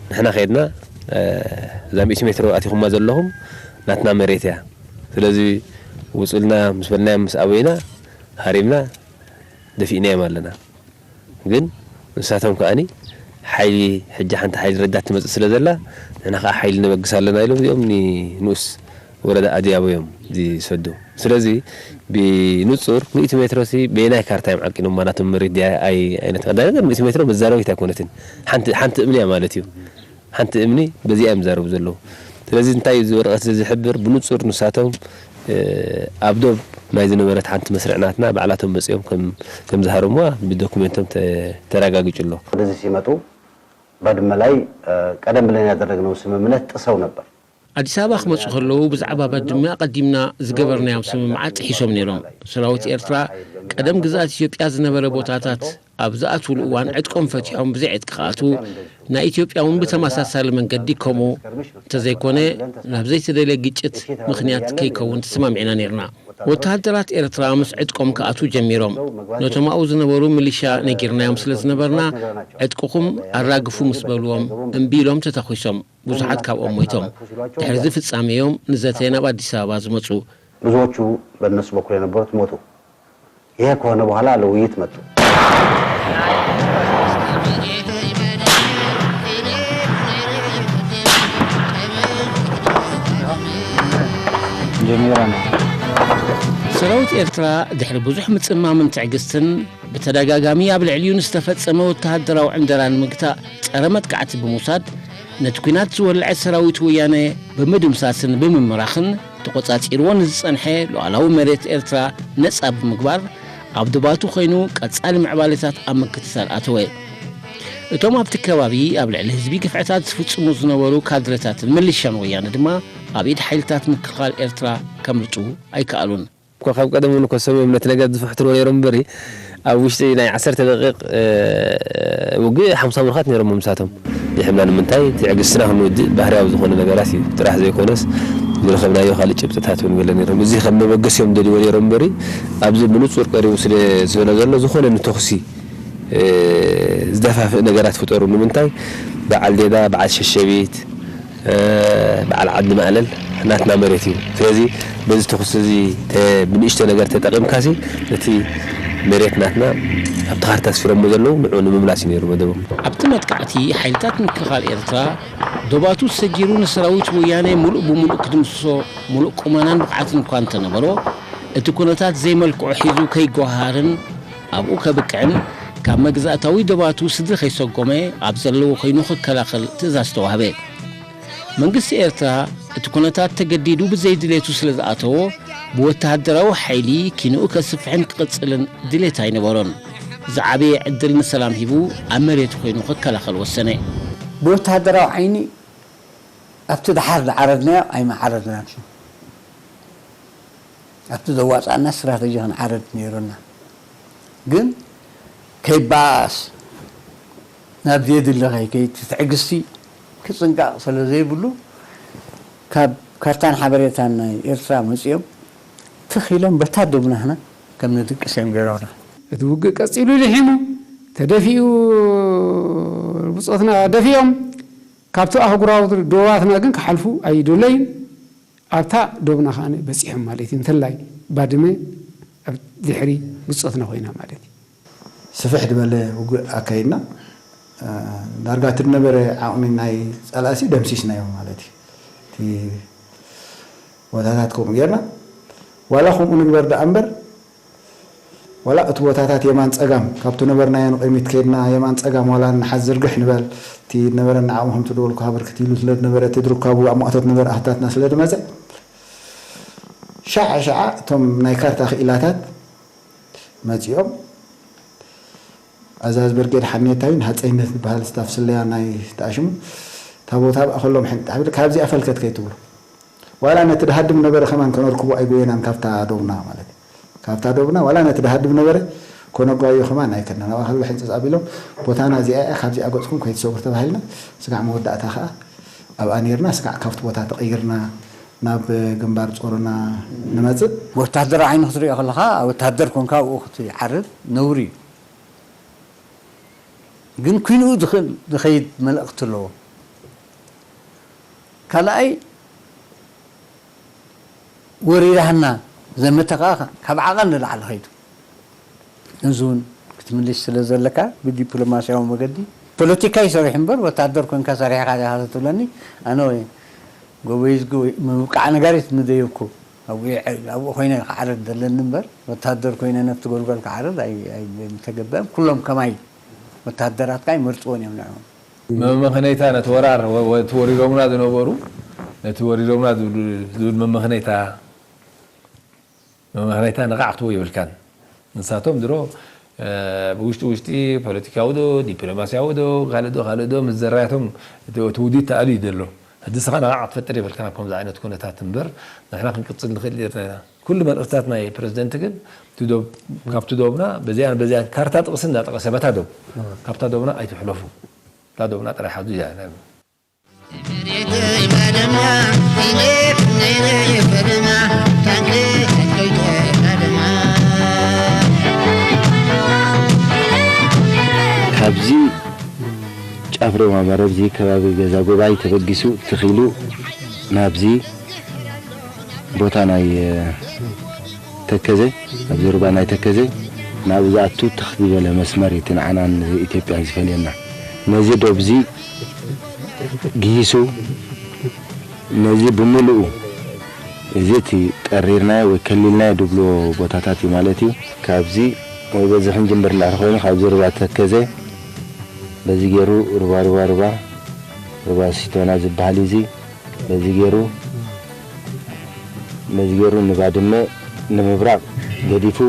ንሕና ከድና እዛ ሚእቲ ሜትሮ ኣቲኹማ ዘለኹም ናትና መሬት እያ። ስለዚ ውፁልና ምስ በልናዮም ምስ ኣበይና ሃሪምና ደፊእናዮም ኣለና። ግን ንሳቶም ከኣኒ ሓይሊ ሕጂ ሓንቲ ሓይሊ ረዳት ትመፅእ ስለ ዘላ ንሕና ከዓ ሓይሊ ነበግስ ኣለና ኢሎም እዚኦም ንንኡስ ወረዳ ኣድያቦ እዮም ዝሰዱ። ስለዚ ብንፁር ሚእቲ ሜትሮ ሲ በየናይ ካርታ እዮም ዓቂኖማ ናቶም መሬት ድያ ኣይ ኣይነት ቀዳይ ነገር ሚእቲ ሜትሮ መዛረቢት ኣይኮነትን ሓንቲ ሓንቲ እምኒ እያ ማለት እዩ። ሓንቲ እምኒ በዚኣ እዮም ዝዛረቡ ዘለዉ። ስለዚ እንታይ እዩ እዚ ወረቐት እዚ ዝሕብር ብንፁር ንሳቶም ኣብ ዶብ ናይ ዝነበረት ሓንቲ መስርዕ ናትና ባዕላቶም መፂኦም ከም ዝሃረምዋ ብዶኩሜንቶም ተረጋጊጹ ኣሎ። ወደዚህ ሲመጡ ባድመ ላይ ቀደም ብለን ያደረግነው ስምምነት ጥሰው ነበር። ኣዲስ ኣበባ ክመጹ ከለዉ ብዛዕባ ባድመ ኣቐዲምና ዝገበርናዮም ስምምዓት ጥሒሶም ነይሮም። ሰራዊት ኤርትራ ቀደም ግዝኣት ኢትዮጵያ ዝነበረ ቦታታት ኣብ ዝኣትውሉ እዋን ዕጥቆም ፈቲሖም ብዘይ ዕጥቂ ክኣትዉ፣ ናይ ኢትዮጵያ እውን ብተመሳሳሊ መንገዲ ከምኡ እንተዘይኮነ ናብ ዘይተደልየ ግጭት ምኽንያት ከይከውን ተሰማሚዕና ነይርና። ወተሃደራት ኤርትራ ምስ ዕጥቆም ክኣትዉ ጀሚሮም። ነቶም ኣብኡ ዝነበሩ ሚሊሻ ነጊርናዮም ስለ ዝነበርና ዕጥቅኹም ኣራግፉ ምስ በልዎም እምቢ ኢሎም ተተኺሶም። ብዙሓት ካብኦም ሞይቶም። ድሕሪ እዚ ፍጻመ እዮም ንዘተ ናብ ኣዲስ ኣበባ ዝመጹ። ብዙዎቹ በእነሱ በኩል የነበሩት ሞቱ። ይሄ ከሆነ በኋላ ለውይይት መጡ። ጀሚረና። ሰራዊት ኤርትራ ድሕሪ ብዙሕ ምጽማምን ትዕግስትን ብተደጋጋሚ ኣብ ልዕሊኡ ንዝተፈጸመ ወተሃደራዊ ዕንደራ ንምግታእ ጸረ መጥቃዕቲ ብምውሳድ ነቲ ኲናት ዝወልዐ ሰራዊት ወያነ ብምድምሳስን ብምምራኽን ተቖጻጺርዎ ንዝጸንሐ ሉዓላዊ መሬት ኤርትራ ነጻ ብምግባር ኣብ ዶባቱ ኮይኑ ቀጻሊ ምዕባለታት ኣብ ምክትታል ኣተወ። እቶም ኣብቲ ከባቢ ኣብ ልዕሊ ህዝቢ ግፍዕታት ዝፍጽሙ ዝነበሩ ካድረታትን ምልሻን ወያነ ድማ ኣብ ኢድ ሓይልታት ምክልኻል ኤርትራ ከምልጡ ኣይከኣሉን። እኳ ካብ ቀደም እውን እኮ ሰብዮም ነቲ ነገር ዝፍሕትርዎ ነይሮም እምበሪ ኣብ ውሽጢ ናይ ዓሰርተ ደቂቕ ውግእ ሓምሳ ምሩኻት ነይሮም ምሳቶም። ይሕምና ንምንታይ ትዕግስትና ክንወድእ ባህርያዊ ዝኾነ ነገራት እዩ ጥራሕ ዘይኮነስ ዝረኸብናዮ ካልእ ጭብጥታት እውን ገለ ነይሮም። እዚ ከም መበገሲኦም ደልዎ ነይሮም እምበሪ ኣብዚ ብንጹር ቀሪቡ ስለ ዝህሎ ዘሎ ዝኾነ ንተኹሲ ዝደፋፍእ ነገራት ፍጠሩ። ንምንታይ በዓል ዴዳ፣ በዓል ሸሸቢት፣ በዓል ዓዲ ማእለል ናትና መሬት እዩ። ስለዚ በዚ ተኹሲ እዚ ብንእሽቶ ነገር ተጠቒምካሲ ነቲ መሬት ናትና ኣብቲ ካርታ ኣስፊሮሞ ዘለዉ ንዑ ንምምላስ እዩ ነይሩ መደቦም። ኣብቲ መጥቃዕቲ ሓይልታት ምክልኻል ኤርትራ ዶባቱ ሰጊሩ ንሰራዊት ወያነ ሙሉእ ብሙሉእ ክድምስሶ ሙሉእ ቁመናን ብቕዓትን እኳ እንተነበሮ እቲ ኩነታት ዘይመልክዑ ሒዙ ከይጓሃርን ኣብኡ ከብቅዕን ካብ መግዛእታዊ ዶባቱ ስድሪ ከይሰጎመ ኣብ ዘለዎ ኮይኑ ክከላኸል ትእዛዝ ተዋህበ። መንግስቲ ኤርትራ እቲ ኩነታት ተገዲዱ ብዘይድሌቱ ስለ ዝኣተዎ ብወተሃደራዊ ሓይሊ ኪንኡ ከስፍሕን ክቕጽልን ድሌት ኣይነበሮን። ዝዓበየ ዕድል ንሰላም ሂቡ ኣብ መሬቱ ኮይኑ ክከላኸል ወሰነ። ብወተሃደራዊ ዓይኒ ኣብቲ ደሓር ዝዓረድናዮ ኣይመዓረድናን። ኣብቲ ዘዋፅኣና ስትራተጂ ክንዓረድ ነይሩና። ግን ከይበኣስ ናብ ዘየድሊ ከይከይድ እቲ ትዕግስቲ ክፅንቀቕ ስለ ዘይብሉ ካብ ካርታን ሓበሬታን ናይ ኤርትራ መፂኦም ትኽ ኢሎም በታ ዶብናህና ከም ንድቅስ እዮም ገይሮምና። እቲ ውግእ ቀፂሉ ልሒሙ ተደፊኡ ብፆትና ደፊኦም ካብቲ ኣህጉራዊ ዶባትና ግን ክሓልፉ ኣይደለዩን። ኣብታ ዶብና ከዓ በፂሖም ማለት እዩ። እንተላይ ባድመ ኣብ ድሕሪ ብፆትና ኮይና ማለት እዩ። ስፍሕ ዝበለ ውግእ ኣካይድና ዳርጋ እቲ ዝነበረ ዓቕሚ ናይ ፀላእሲ ደምሲስናዮ ማለት እዩ። እቲ ቦታታት ከምኡ ጌርና ዋላ ከምኡ ንግበር ደኣ እምበር ዋላ እቲ ቦታታት የማን ጸጋም ካብቲ ነበርናዮ ንቕድሚት ከይድና የማን ጸጋም ዋላ ንሓዝ ዝርግሕ ንበል እቲ ነበረና ዓቕሚ ከምቲ ደወልኩ ሃብርክት ኢሉ ስለ ዝነበረ እቲ ዝርካቡ ኣብ ማእቶት ነበረ ኣህታትና ስለ ዝመጸ ሻዓ ሻዓ እቶም ናይ ካርታ ክኢላታት መጺኦም ኣዛዝ ብርጌድ ሓኔታ እዩ ንሃፀይነት ዝበሃል ስታፍ ስለያ ናይ ተኣሽሙ ታቦታ ብኣ ከሎም ሕንጣ ብል ካብዚኣ ፈልከት ከይትብሉ ዋላ ነቲ ድሃድም ነበረ ከማን ከነርክቦ ኣይጎየናን ካብታ ዶብና ማለት እዩ። ካብታ ዶብና ዋላ ነቲ ድሃድም ነበረ ኮነጓዮ ከማን ኣይከድናን። ኣብኣ ከሎ ሕንፅፅ ኣቢሎም ቦታና እዚኣ እያ ካብዚኣ ገፅኩም ከይትሰጉር ተባሂልና ስጋዕ መወዳእታ ከዓ ኣብኣ ነይርና ስጋዕ ካብቲ ቦታ ተቐይርና ናብ ግንባር ጾሮና ንመፅእ። ወታደራዊ ዓይኒ ክትሪኦ ከለኻ ወታደር ኮንካ ኣብኡ ክትዓርድ ነውሪ እዩ። ግን ኲንኡ ዝኽእል ዝኸይድ መልእኽቲ ኣለዎ። ካልኣይ ወሪራህና ዘመተ ከዓ ካብ ዓቐን ንላዕሊ ኸይዱ። ነዚ እውን ክትምልሽ ስለ ዘለካ ብዲፕሎማስያዊ መገዲ ፖለቲካ ይሰርሕ እምበር ወታደር ኮንካ ሰሪሕካ ዲኻ ተትብለኒ ኣነ ወይ ጎበይዝጊ ወይ ምብቃዕ ነጋሪት ምደየብኩ ኣብኡ ኮይነ ክዓርድ ዘለኒ እምበር ወታደር ኮይነ ነብቲ ጎልጓል ክዓርድ ኣይምተገበአን። ኩሎም ከማይ ወታደራት ከዓ ይመርፅዎን እዮም ንዕኦም። መመኽነይታ ነቲ ወራር እቲ ወሪሮምና ዝነበሩ ነቲ ወሪሮምና ዝብል መመኽነይታ መመኽነይታ ነቓዕ ክትቦ የብልካን። ንሳቶም ድሮ ብውሽጢ ውሽጢ ፖለቲካዊ ዶ ዲፕሎማስያዊ ዶ ካልእ ዶ ካልእ ዶ ምስ ዘራያቶም እቲ ውዲት ተኣልዩ እዩ ዘሎ። ሕጂ ንስኻ ነቓዕ ክትፈጥር የብልካን ኣብ ከምዚ ዓይነት ኩነታት እምበር ንሕና ክንቅፅል ንኽእል ኔርና ኢና። ኩሉ መልእኽትታት ናይ ፕረዚደንት ግን እቲ ዶብ ካብቲ ዶብና በዚኣን በዚኣን ካርታ ጥቕሲ እንዳጠቐሰ በታ ዶብ ካብታ ዶብና ኣይትሕለፉ እታ ዶብና ጥራይ ሓዙ እያ ናይ ካብዚ ጫፍ ሮማ መረብ እዚ ከባቢ ገዛ ጎባይ ተበጊሱ ትኺሉ ናብዚ ቦታ ናይ ተከዘ ኣብዚ ሩባ ናይ ተከዘ ናብኡ ዝኣቱ ትኽ ዝበለ መስመር እቲ ንዓናን ኢትዮጵያን ዝፈልየና ነዚ ዶብ እዚ ግሂሱ ነዚ ብምልኡ እዚ እቲ ጠሪርናዮ ወይ ከሊልናዮ ድብልዎ ቦታታት እዩ ማለት እዩ። ካብዚ ወይ በዚ ክንጅምር እንድሕር ኮይኑ ካብዚ ሩባ ተከዘ በዚ ገይሩ ሩባ ሩባ ሩባ ሩባ ሲቶና ዝበሃል እዩ። እዚ በዚ ገይሩ በዚ ገይሩ ንባድመ ንምብራቕ ገዲፉ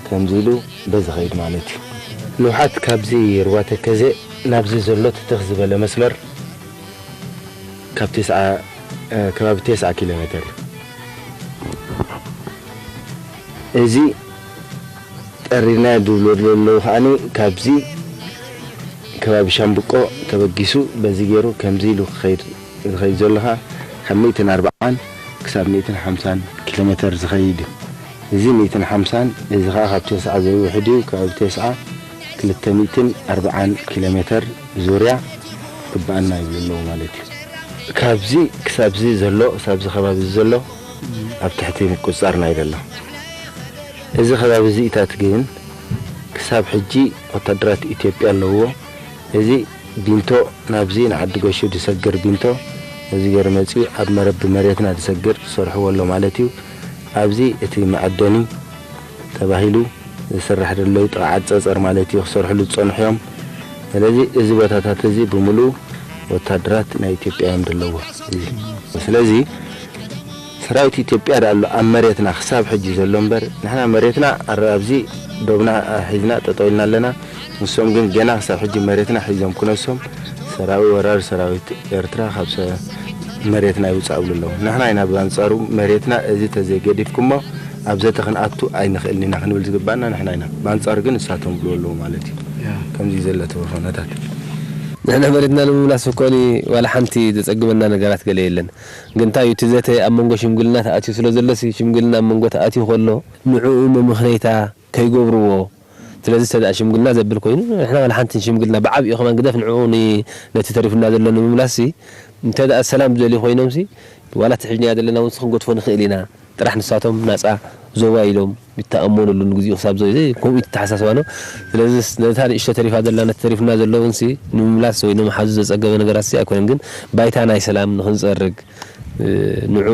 ከምዚ ኢሉ በዚ ኸይድ ማለት እዩ። ንውሓት ካብዚ ሩባ ተከዘ ናብዚ ዘሎ ትትኽ ዝበለ መስመር ካብ ተስዓ ከባቢ ተስዓ ኪሎ ሜተር እዩ። እዚ ጠሪርና ድብሎ ዘለዉ ከዓኒ ካብዚ ከባቢ ሻምብቆ ተበጊሱ በዚ ገይሩ ከምዚ ኢሉ ክኸይድ ዝኸይድ ዘሎ ኸዓ ካብ ሚእትን ኣርብዓን ክሳብ ሚእትን ሓምሳን ኪሎ ሜተር ዝኸይድ እዩ። እዚ ሚእትን ሓምሳን እዚ ኸዓ ካብ ተስዓ ዘይውሕድ እዩ። ከባቢ ተስዓ ክልተ ሚእትን ኣርብዓን ኪሎ ሜተር ዙርያ ግብኣና ይብሉ ኣለዉ ማለት እዩ። ካብዚ ክሳብዚ ዘሎ ክሳብዚ ከባቢ ዘሎ ኣብ ትሕቲ ምቁፅፃርና እዩ ዘሎ። እዚ ከባቢ እዚኢታት ግን ክሳብ ሕጂ ወታደራት ኢትዮጵያ ኣለውዎ። እዚ ቢንቶ ናብዚ ንዓዲ ገሹ ዝሰግር ቢንቶ እዚ ገይሩ መፂኡ ኣብ መረብ መሬትና ዝሰግር ዝሰርሕዎ ኣሎ ማለት እዩ። ኣብዚ እቲ መዐደኒ ተባሂሉ ዝስራሕ ዘለዉ ጥቕዓት ፀፀር ማለት እዩ ክሰርሕሉ ዝፀንሑ እዮም። ስለዚ እዚ ቦታታት እዚ ብምሉኡ ወታደራት ናይ ኢትዮጵያ እዮም ዘለዎ። እዚ ስለዚ ሰራዊት ኢትዮጵያ ዳ ኣሎ ኣብ መሬትና ክሳብ ሕጂ ዘሎ እምበር ንሕና መሬትና ኣረ ኣብዚ ዶብና ሒዝና ጠጠው ኢልና ኣለና። ንሶም ግን ገና ክሳብ ሕጂ መሬትና ሒዞም ክነሶም ሰራዊ ወራሪ ሰራዊት ኤርትራ ካብ ሰ- መሬትና ይውፃእ ብሉ ኣለዉ። ንሕና ኢና ብኣንፃሩ መሬትና እዚ ተዘይገዲፍኩሞ ኣብ ዘተ ክንኣቱ ኣይንኽእልን ኢና ክንብል ዝግባና ንሕና ኢና። ብኣንፃሩ ግን ንሳቶም ብሉ ኣለዉ ማለት እዩ። ከምዚ ዘሎ እቲ ኩነታት። ንሕና መሬትና ንምምላስ እኮኒ ዋላ ሓንቲ ዘጸግመና ነገራት ገለ የለን። ግን እንታይ እዩ እቲ ዘተ ኣብ መንጎ ሽምግልና ተኣትዩ ስለ ዘሎሲ ሽምግልና ኣብ መንጎ ተኣትዩ ከሎ ንዕኡ መመኽነይታ ከይገብርዎ። ስለዚ እንተ ደኣ ሽምግልና ዘብል ኮይኑ ንሕና ዋላ ሓንቲ ሽምግልና ብዓቢኡ ከማን ግደፍ ንዕኡ ን- ነቲ ተሪፉና ዘሎ ንምምላስሲ እንተ ደኣ ሰላም ዝደልዩ ኮይኖምሲ ዋላ እቲ ሒዝናዮ ዘለና እውን ክንገድፎ ንኽእል ኢና። ጥራሕ ንሳቶም ናጻ ዞባ ኢሎም ይተኣመኑሉ ንግዚኡ ክሳብ ዘ- ከምኡ እዩ ኣተሓሳስባኖ። ስለዚ ነታ ንእሽቶ ተሪፋ ዘላ ነቲ ተሪፉና ዘሎ እውንሲ ንምምላስ ወይ ንምሓዙ ዘጸገበ ነገራትሲ ኣይኮነን። ግን ባይታ ናይ ሰላም ንኽንጸርግ ንዕኡ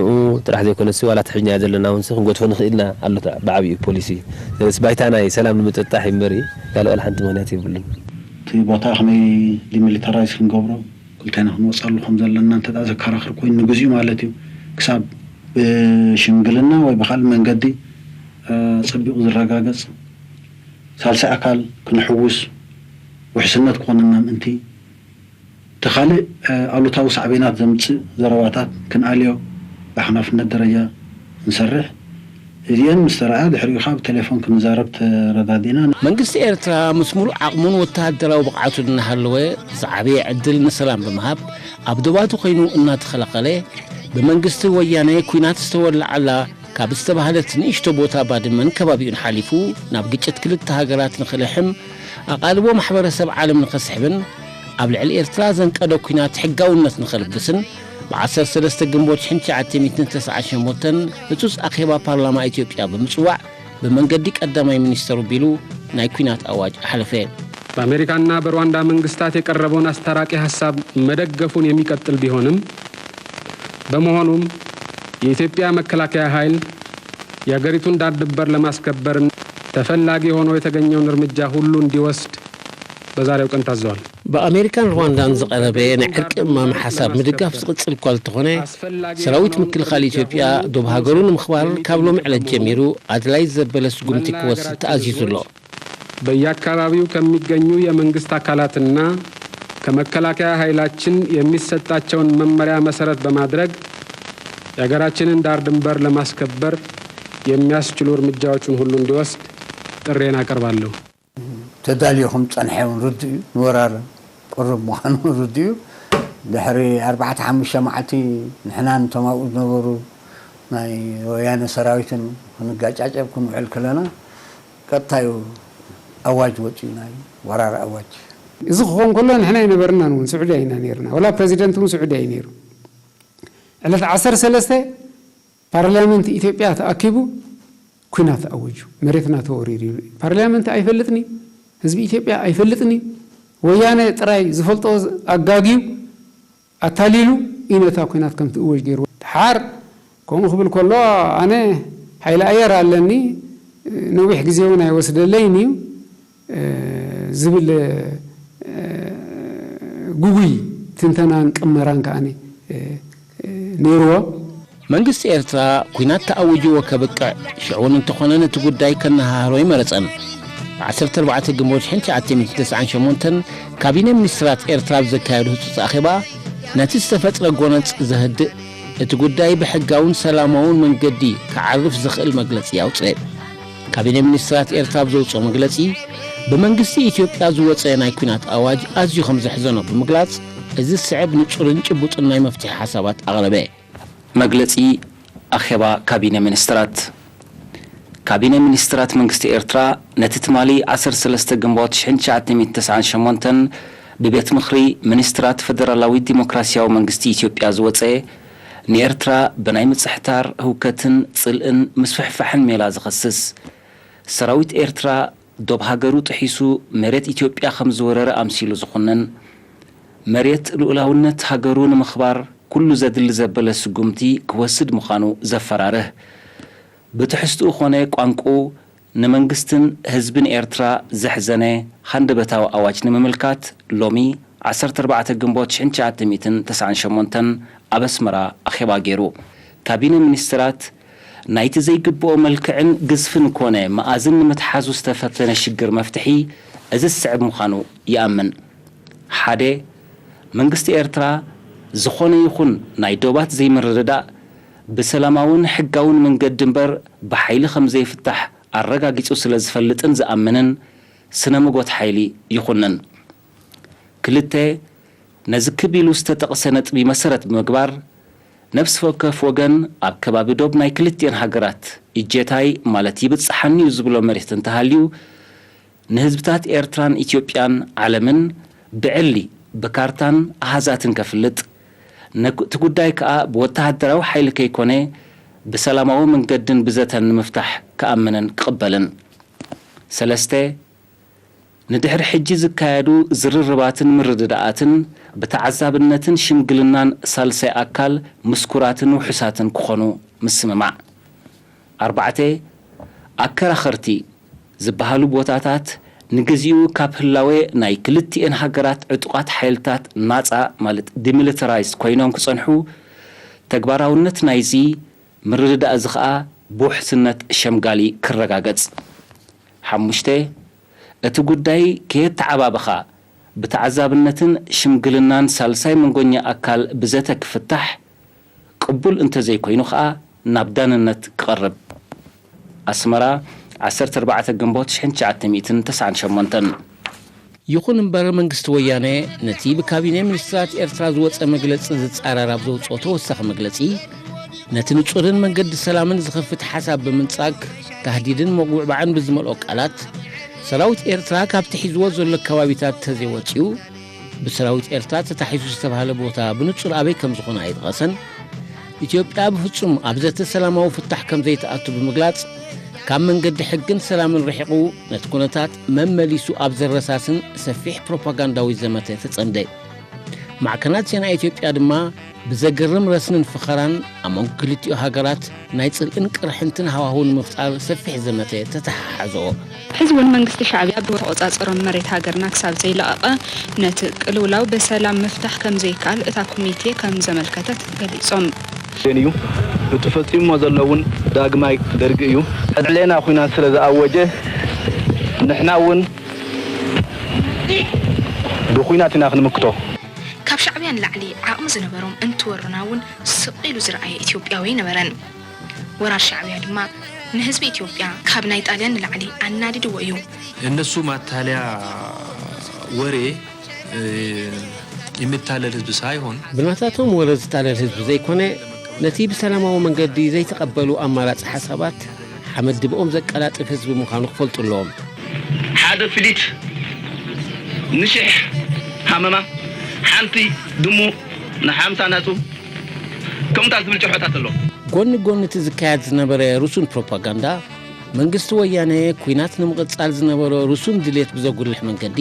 ጥራሕ ዘይኮነሲ ዋላ እቲ ሕጅና ዘለና እውን ክንገድፎ ንኽእል ኢና ኣሎ ብዓቢኡ ፖሊሲ። ስለዚ ባይታ ናይ ሰላም ንምጥጣሕ እዩ እምበር ካልእ ዋላ ሓንቲ ምኽንያት የብሉን። እቲ ቦታ ከመይ ዲሚሊተራይዝ ክንገብሮ ክልቴና ክንወፀሉ ከም ዘለና እንተ ደኣ ዘከራኽር ኮይኑ ንግዚኡ ማለት እዩ ክሳብ ብሽምግልና ወይ ብካልእ መንገዲ ፀቢቑ ዝረጋገፅ ሳልሳይ ኣካል ክንሕውስ ውሕስነት ክኾነና ምእንቲ እቲ ካልእ ኣሉታዊ ሳዕቤናት ዘምጽእ ዘረባታት ክንኣልዮ ብሓናፍነት ደረጃ ክንሰርሕ እዚኤን ምስ ተረኣያ ድሕሪኡ ከኣ ብቴሌፎን ክንዛረብ ተረዳዲእና። መንግስቲ ኤርትራ ምስ ሙሉእ ዓቕሙን ወተሃደራዊ ብቕዓቱን እናሃለወ ዝዓበየ ዕድል ንሰላም ብምሃብ ኣብ ዶባቱ ኮይኑ እናተኸላኸለ ብመንግስቲ ወያነ ኲናት ዝተወልዓላ ካብ ዝተባህለት ንእሽቶ ቦታ ባድመን ከባቢኡን ሓሊፉ ናብ ግጭት ክልተ ሃገራት ንኽልሕም ኣቓልቦ ማሕበረሰብ ዓለም ንኸስሕብን ኣብ ልዕሊ ኤርትራ ዘንቀዶ ኲናት ሕጋውነት ንኸልብስን ብ ዓሰርተ ሰለስተ ግንቦት ሽሕን ትሽዓተ ሚእትን ተስዓን ሸሞንተን ህጹጽ ኣኼባ ፓርላማ ኢትዮጵያ ብምጽዋዕ ብመንገዲ ቀዳማይ ሚኒስተሩ ቢሉ ናይ ኲናት ኣዋጅ ኣሕለፈ። በአሜሪካና በሩዋንዳ መንግስታት የቀረበውን አስታራቂ ሐሳብ መደገፉን የሚቀጥል ቢሆንም በመሆኑም የኢትዮጵያ መከላከያ ኃይል የአገሪቱን ዳር ድንበር ለማስከበር ተፈላጊ ሆኖ የተገኘውን እርምጃ ሁሉ እንዲወስድ በዛሬው ቀን ታዘዋል። ብኣሜሪካን ሩዋንዳን ዝቐረበ ናይ ዕርቂ እማመ ሓሳብ ምድጋፍ ዝቕጽል እኳ እንተኾነ፣ ሰራዊት ምክልኻል ኢትዮጵያ ዶብ ሃገሩ ንምኽባር ካብ ሎሚ ዕለት ጀሚሩ ኣድላይ ዘበለ ስጉምቲ ክወስድ ተኣዚዙ ኣሎ። በየአካባቢው ከሚገኙ የመንግስት አካላትና ከመከላከያ ኃይላችን የሚሰጣቸውን መመሪያ መሰረት በማድረግ የሀገራችንን ዳር ድንበር ለማስከበር የሚያስችሉ እርምጃዎችን ሁሉ እንዲወስድ ጥሬን አቀርባለሁ። ተዳልዩ ከም ዝጸንሐ እውን ርዱእ እዩ። ንወራር ቅሩብ ምዃኑ እውን ርዱእ እዩ። ድሕሪ ኣርባዕተ ሓሙሽተ መዓልቲ ንሕናን እቶም ኣብኡ ዝነበሩ ናይ ወያነ ሰራዊትን ክንጋጫጨብ ክንውዕል ከለና ቀጥታ እዩ ኣዋጅ ወጺኡ፣ ናይ ወራር ኣዋጅ። እዚ ክኸውን ከሎ ንሕና ኣይነበርናን እውን፣ ስዑዲ ኢና ነይርና። ወላ ፕረዚደንት እውን ስዑዲ እዩ ነይሩ። ዕለት ዓሰርተ ሰለስተ ፓርላመንት ኢትዮጵያ ተኣኪቡ ኲናት ኣወጁ። መሬትና ተወሪሩ ይብል። ፓርላመንት ኣይፈልጥን እዩ። ህዝቢ ኢትዮጵያ ኣይፈልጥን እዩ። ወያነ ጥራይ ዝፈልጦ ኣጋግዩ ኣታሊሉ እዩ ነታ ኲናት ከም ትእወጅ ገይርዎ። ድሓር ከምኡ ክብል ከሎ ኣነ ሓይሊ ኣየር ኣለኒ፣ ነዊሕ ግዜ እውን ኣይወስደለይን እዩ ዝብል ግጉይ ትንተናን ቅመራን ከኣ ነይርዎ። መንግስቲ ኤርትራ ኲናት ተኣዊጅዎ ከብቅዕ፣ ሽዑ እውን እንተኾነ ነቲ ጉዳይ ከነሃህሮ ኣይመረጸን። ብ14 ግንቦት 1998 ካቢነ ሚኒስትራት ኤርትራ ኣብ ዘካየዶ ህጹጽ ኣኼባ፣ ነቲ ዝተፈጥረ ጎነጽ ዘህድእ፣ እቲ ጉዳይ ብሕጋውን ሰላማውን መንገዲ ክዓርፍ ዘኽእል መግለጺ ኣውጽአ። ካቢነ ሚኒስትራት ኤርትራ ኣብ ዘውጽኦ መግለጺ፣ ብመንግስቲ ኢትዮጵያ ዝወጸ ናይ ኲናት ኣዋጅ ኣዝዩ ከም ዘሕዘኖ ብምግላጽ፣ እዚ ዝስዕብ ንጹርን ጭቡጥን ናይ መፍትሒ ሓሳባት ኣቕረበ። መግለጺ ኣኼባ ካቢነ ሚኒስትራት። ካቢነ ሚኒስትራት መንግስቲ ኤርትራ ነቲ ትማሊ 13 ግንቦት 1998 ብቤት ምኽሪ ሚኒስትራት ፈደራላዊት ዲሞክራሲያዊ መንግስቲ ኢትዮጵያ ዝወጸ፣ ንኤርትራ ብናይ ምጽሕታር፣ ህውከትን ጽልእን ምስፍሕፋሕን ሜላ ዝኸስስ፣ ሰራዊት ኤርትራ ዶብ ሃገሩ ጥሒሱ መሬት ኢትዮጵያ ከም ዝወረረ ኣምሲሉ ዝኹንን፣ መሬት ልኡላውነት ሃገሩ ንምኽባር ኩሉ ዘድሊ ዘበለ ስጉምቲ ክወስድ ምዃኑ ዘፈራርህ፣ ብትሕዝትኡ ኾነ ቋንቁ ንመንግስትን ህዝብን ኤርትራ ዘሕዘነ ሃንደበታዊ ኣዋጅ ንምምልካት ሎሚ 14 ግንቦት 1998 ኣብ ኣስመራ ኣኼባ ገይሩ። ካቢነ ሚኒስትራት ናይቲ ዘይግብኦ መልክዕን ግዝፍን ኮነ መኣዝን ንምትሓዙ ዝተፈተነ ሽግር መፍትሒ እዚ ዝስዕብ ምዃኑ ይኣምን። ሓደ፣ መንግስቲ ኤርትራ ዝኾነ ይኹን ናይ ዶባት ዘይምርድዳእ ብሰላማውን ሕጋውን መንገዲ እምበር ብሓይሊ ከም ዘይፍታሕ ኣረጋጊጹ ስለ ዝፈልጥን ዝኣምንን ስነ ምጎት ሓይሊ ይኹንን። ክልተ፣ ነዚ ክብ ኢሉ ዝተጠቕሰ ነጥቢ መሰረት ብምግባር፣ ነፍሲ ወከፍ ወገን ኣብ ከባቢ ዶብ ናይ ክልቲኤን ሃገራት እጀታይ ማለት ይብጽሓኒ እዩ ዝብሎ መሬት እንተሃልዩ፣ ንህዝብታት ኤርትራን ኢትዮጵያን ዓለምን ብዕሊ ብካርታን ኣሃዛትን ከፍልጥ፣ ነቲ ጉዳይ ከኣ ብወተሃደራዊ ሓይሊ ከይኮነ ብሰላማዊ መንገድን ብዘተን ንምፍታሕ ክኣምንን ክቕበልን። ሰለስተ፣ ንድሕሪ ሕጂ ዝካየዱ ዝርርባትን ምርድዳኣትን ብተዓዛብነትን ሽምግልናን ሳልሳይ ኣካል ምስኩራትን ውሑሳትን ክኾኑ ምስምማዕ። ኣርባዕተ፣ ኣከራኸርቲ ዝበሃሉ ቦታታት ንግዚኡ ካብ ህላዌ ናይ ክልቲኤን ሃገራት ዕጡቓት ሓይልታት ናጻ ማለት ዲሚሊተራይዝድ ኮይኖም ክጸንሑ፣ ተግባራውነት ናይዚ ምርድዳእ እዚ ኸኣ ብውሕስነት ሸምጋሊ ክረጋገጽ። ሓሙሽተ፣ እቲ ጉዳይ ከየተዓባበኻ ብተዓዛብነትን ሽምግልናን ሳልሳይ መንጎኛ ኣካል ብዘተ ክፍታሕ፣ ቅቡል እንተዘይኮይኑ ኸኣ ናብ ዳንነት ክቐርብ። ኣስመራ፣ 14 ግንቦት 1998። ይኹን እምበር መንግስቲ ወያነ ነቲ ብካቢነ ሚኒስትራት ኤርትራ ዝወጸ መግለጺ ዝጻረር ኣብ ዘውጽኦ ተወሳኺ መግለጺ፣ ነቲ ንጹርን መንገዲ ሰላምን ዝኸፍት ሓሳብ ብምንጻግ፣ ታህዲድን መጉዕባዕን ብዝመልኦ ቃላት፣ ሰራዊት ኤርትራ ካብቲ ሒዝዎ ዘሎ ከባቢታት ተዘይወጺኡ፣ ብሰራዊት ኤርትራ ተታሒዙ ዝተባህለ ቦታ ብንጹር ኣበይ ከም ዝኾነ ኣይጠቐሰን። ኢትዮጵያ ብፍጹም ኣብ ዘተ ሰላማዊ ፍታሕ ከም ዘይትኣቱ ብምግላጽ፣ ካብ መንገዲ ሕግን ሰላምን ርሒቑ፣ ነቲ ኩነታት መመሊሱ ኣብ ዘረሳስን ሰፊሕ ፕሮፓጋንዳዊ ዘመተ ተጸምደ። ማዕከናት ዜና ኢትዮጵያ ድማ ብዘገርም ረስንን ፈኸራን ኣብ መንጎ ክልቲኡ ሃገራት ናይ ጽልእን ቅርሕንትን ሃዋህው ንምፍጣር ሰፊሕ ዘመተ ተተሓሓዞ። ሕዚ እውን መንግስቲ ሻዕብያ ብተቆጻጸሮም መሬት ሃገርና ክሳብ ዘይለቐቐ፣ ነቲ ቅልውላው ብሰላም ምፍታሕ ከም ዘይከኣል እታ ኮሚቴ ከም ዘመልከተት ገሊጾም። እዩ። እቲ ፈጺሞ ዘሎ እውን ዳግማይ ደርጊ እዩ። ዕድሌና ኹናት ስለ ዝኣወጀ፣ ንሕና እውን ብኹናት ኢና ክንምክቶ። ካብ ሻዕብያ ንላዕሊ ዓቕሚ ዝነበሮም እንትወሩና እውን ስቕ ኢሉ ዝረኣየ ኢትዮጵያዊ ኣይነበረን። ወራር ሻዕብያ ድማ ንህዝቢ ኢትዮጵያ ካብ ናይ ጣልያን ንላዕሊ ኣናዲድዎ እዩ። እነሱ ማታለያ ወሬ የሚታለል ህዝብ ሳይሆን ብናታቶም ወረ ዝታለል ህዝቢ ዘይኮነ፣ ነቲ ብሰላማዊ መንገዲ ዘይተቐበሉ ኣማራጺ ሓሳባት ሓመድ ድብኦም ዘቀላጥፍ ህዝቢ ምዃኑ ክፈልጡ ኣለዎም። ሓደ ፍሊት ንሽሕ ሃመማ፣ ሓንቲ ድሙ ንሓምሳ ናጹ፣ ከምታት ዝብል ጭርሖታት ኣሎ። ጎኒ ጎኒ እቲ ዝካየድ ዝነበረ ርሱን ፕሮፓጋንዳ፣ መንግስቲ ወያነ ኲናት ንምቕጻል ዝነበሮ ርሱን ድሌት ብዘጉልሕ መንገዲ፣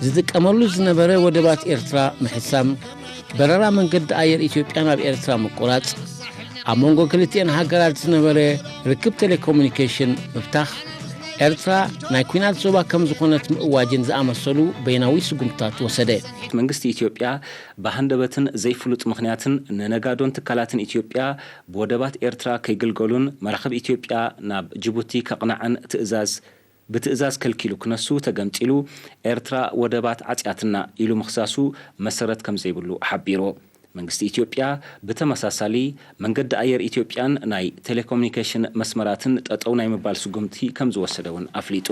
ዝጥቀመሉ ዝነበረ ወደባት ኤርትራ ምሕሳም፣ በረራ መንገዲ ኣየር ኢትዮጵያ ናብ ኤርትራ ምቁራጽ፣ ኣብ መንጎ ክልቲኤን ሃገራት ዝነበረ ርክብ ቴሌኮሙኒኬሽን ምብታኽ፣ ኤርትራ ናይ ኲናት ዞባ ከም ዝኾነት ምእዋጅን ዝኣመሰሉ በይናዊ ስጉምትታት ወሰደ። መንግስቲ ኢትዮጵያ ብሃንደበትን ዘይፍሉጥ ምኽንያትን ንነጋዶን ትካላትን ኢትዮጵያ ብወደባት ኤርትራ ከይግልገሉን መራኽብ ኢትዮጵያ ናብ ጅቡቲ ከቕንዓን ትእዛዝ ብትእዛዝ ከልኪሉ ክነሱ ተገምጢሉ፣ ኤርትራ ወደባት ዓጽያትና ኢሉ ምኽሳሱ መሰረት ከም ዘይብሉ ሓቢሩ። መንግስቲ ኢትዮጵያ ብተመሳሳሊ፣ መንገዲ ኣየር ኢትዮጵያን ናይ ቴሌኮሙኒኬሽን መስመራትን ጠጠው ናይ ምባል ስጉምቲ ከም ዝወሰደ እውን ኣፍሊጡ።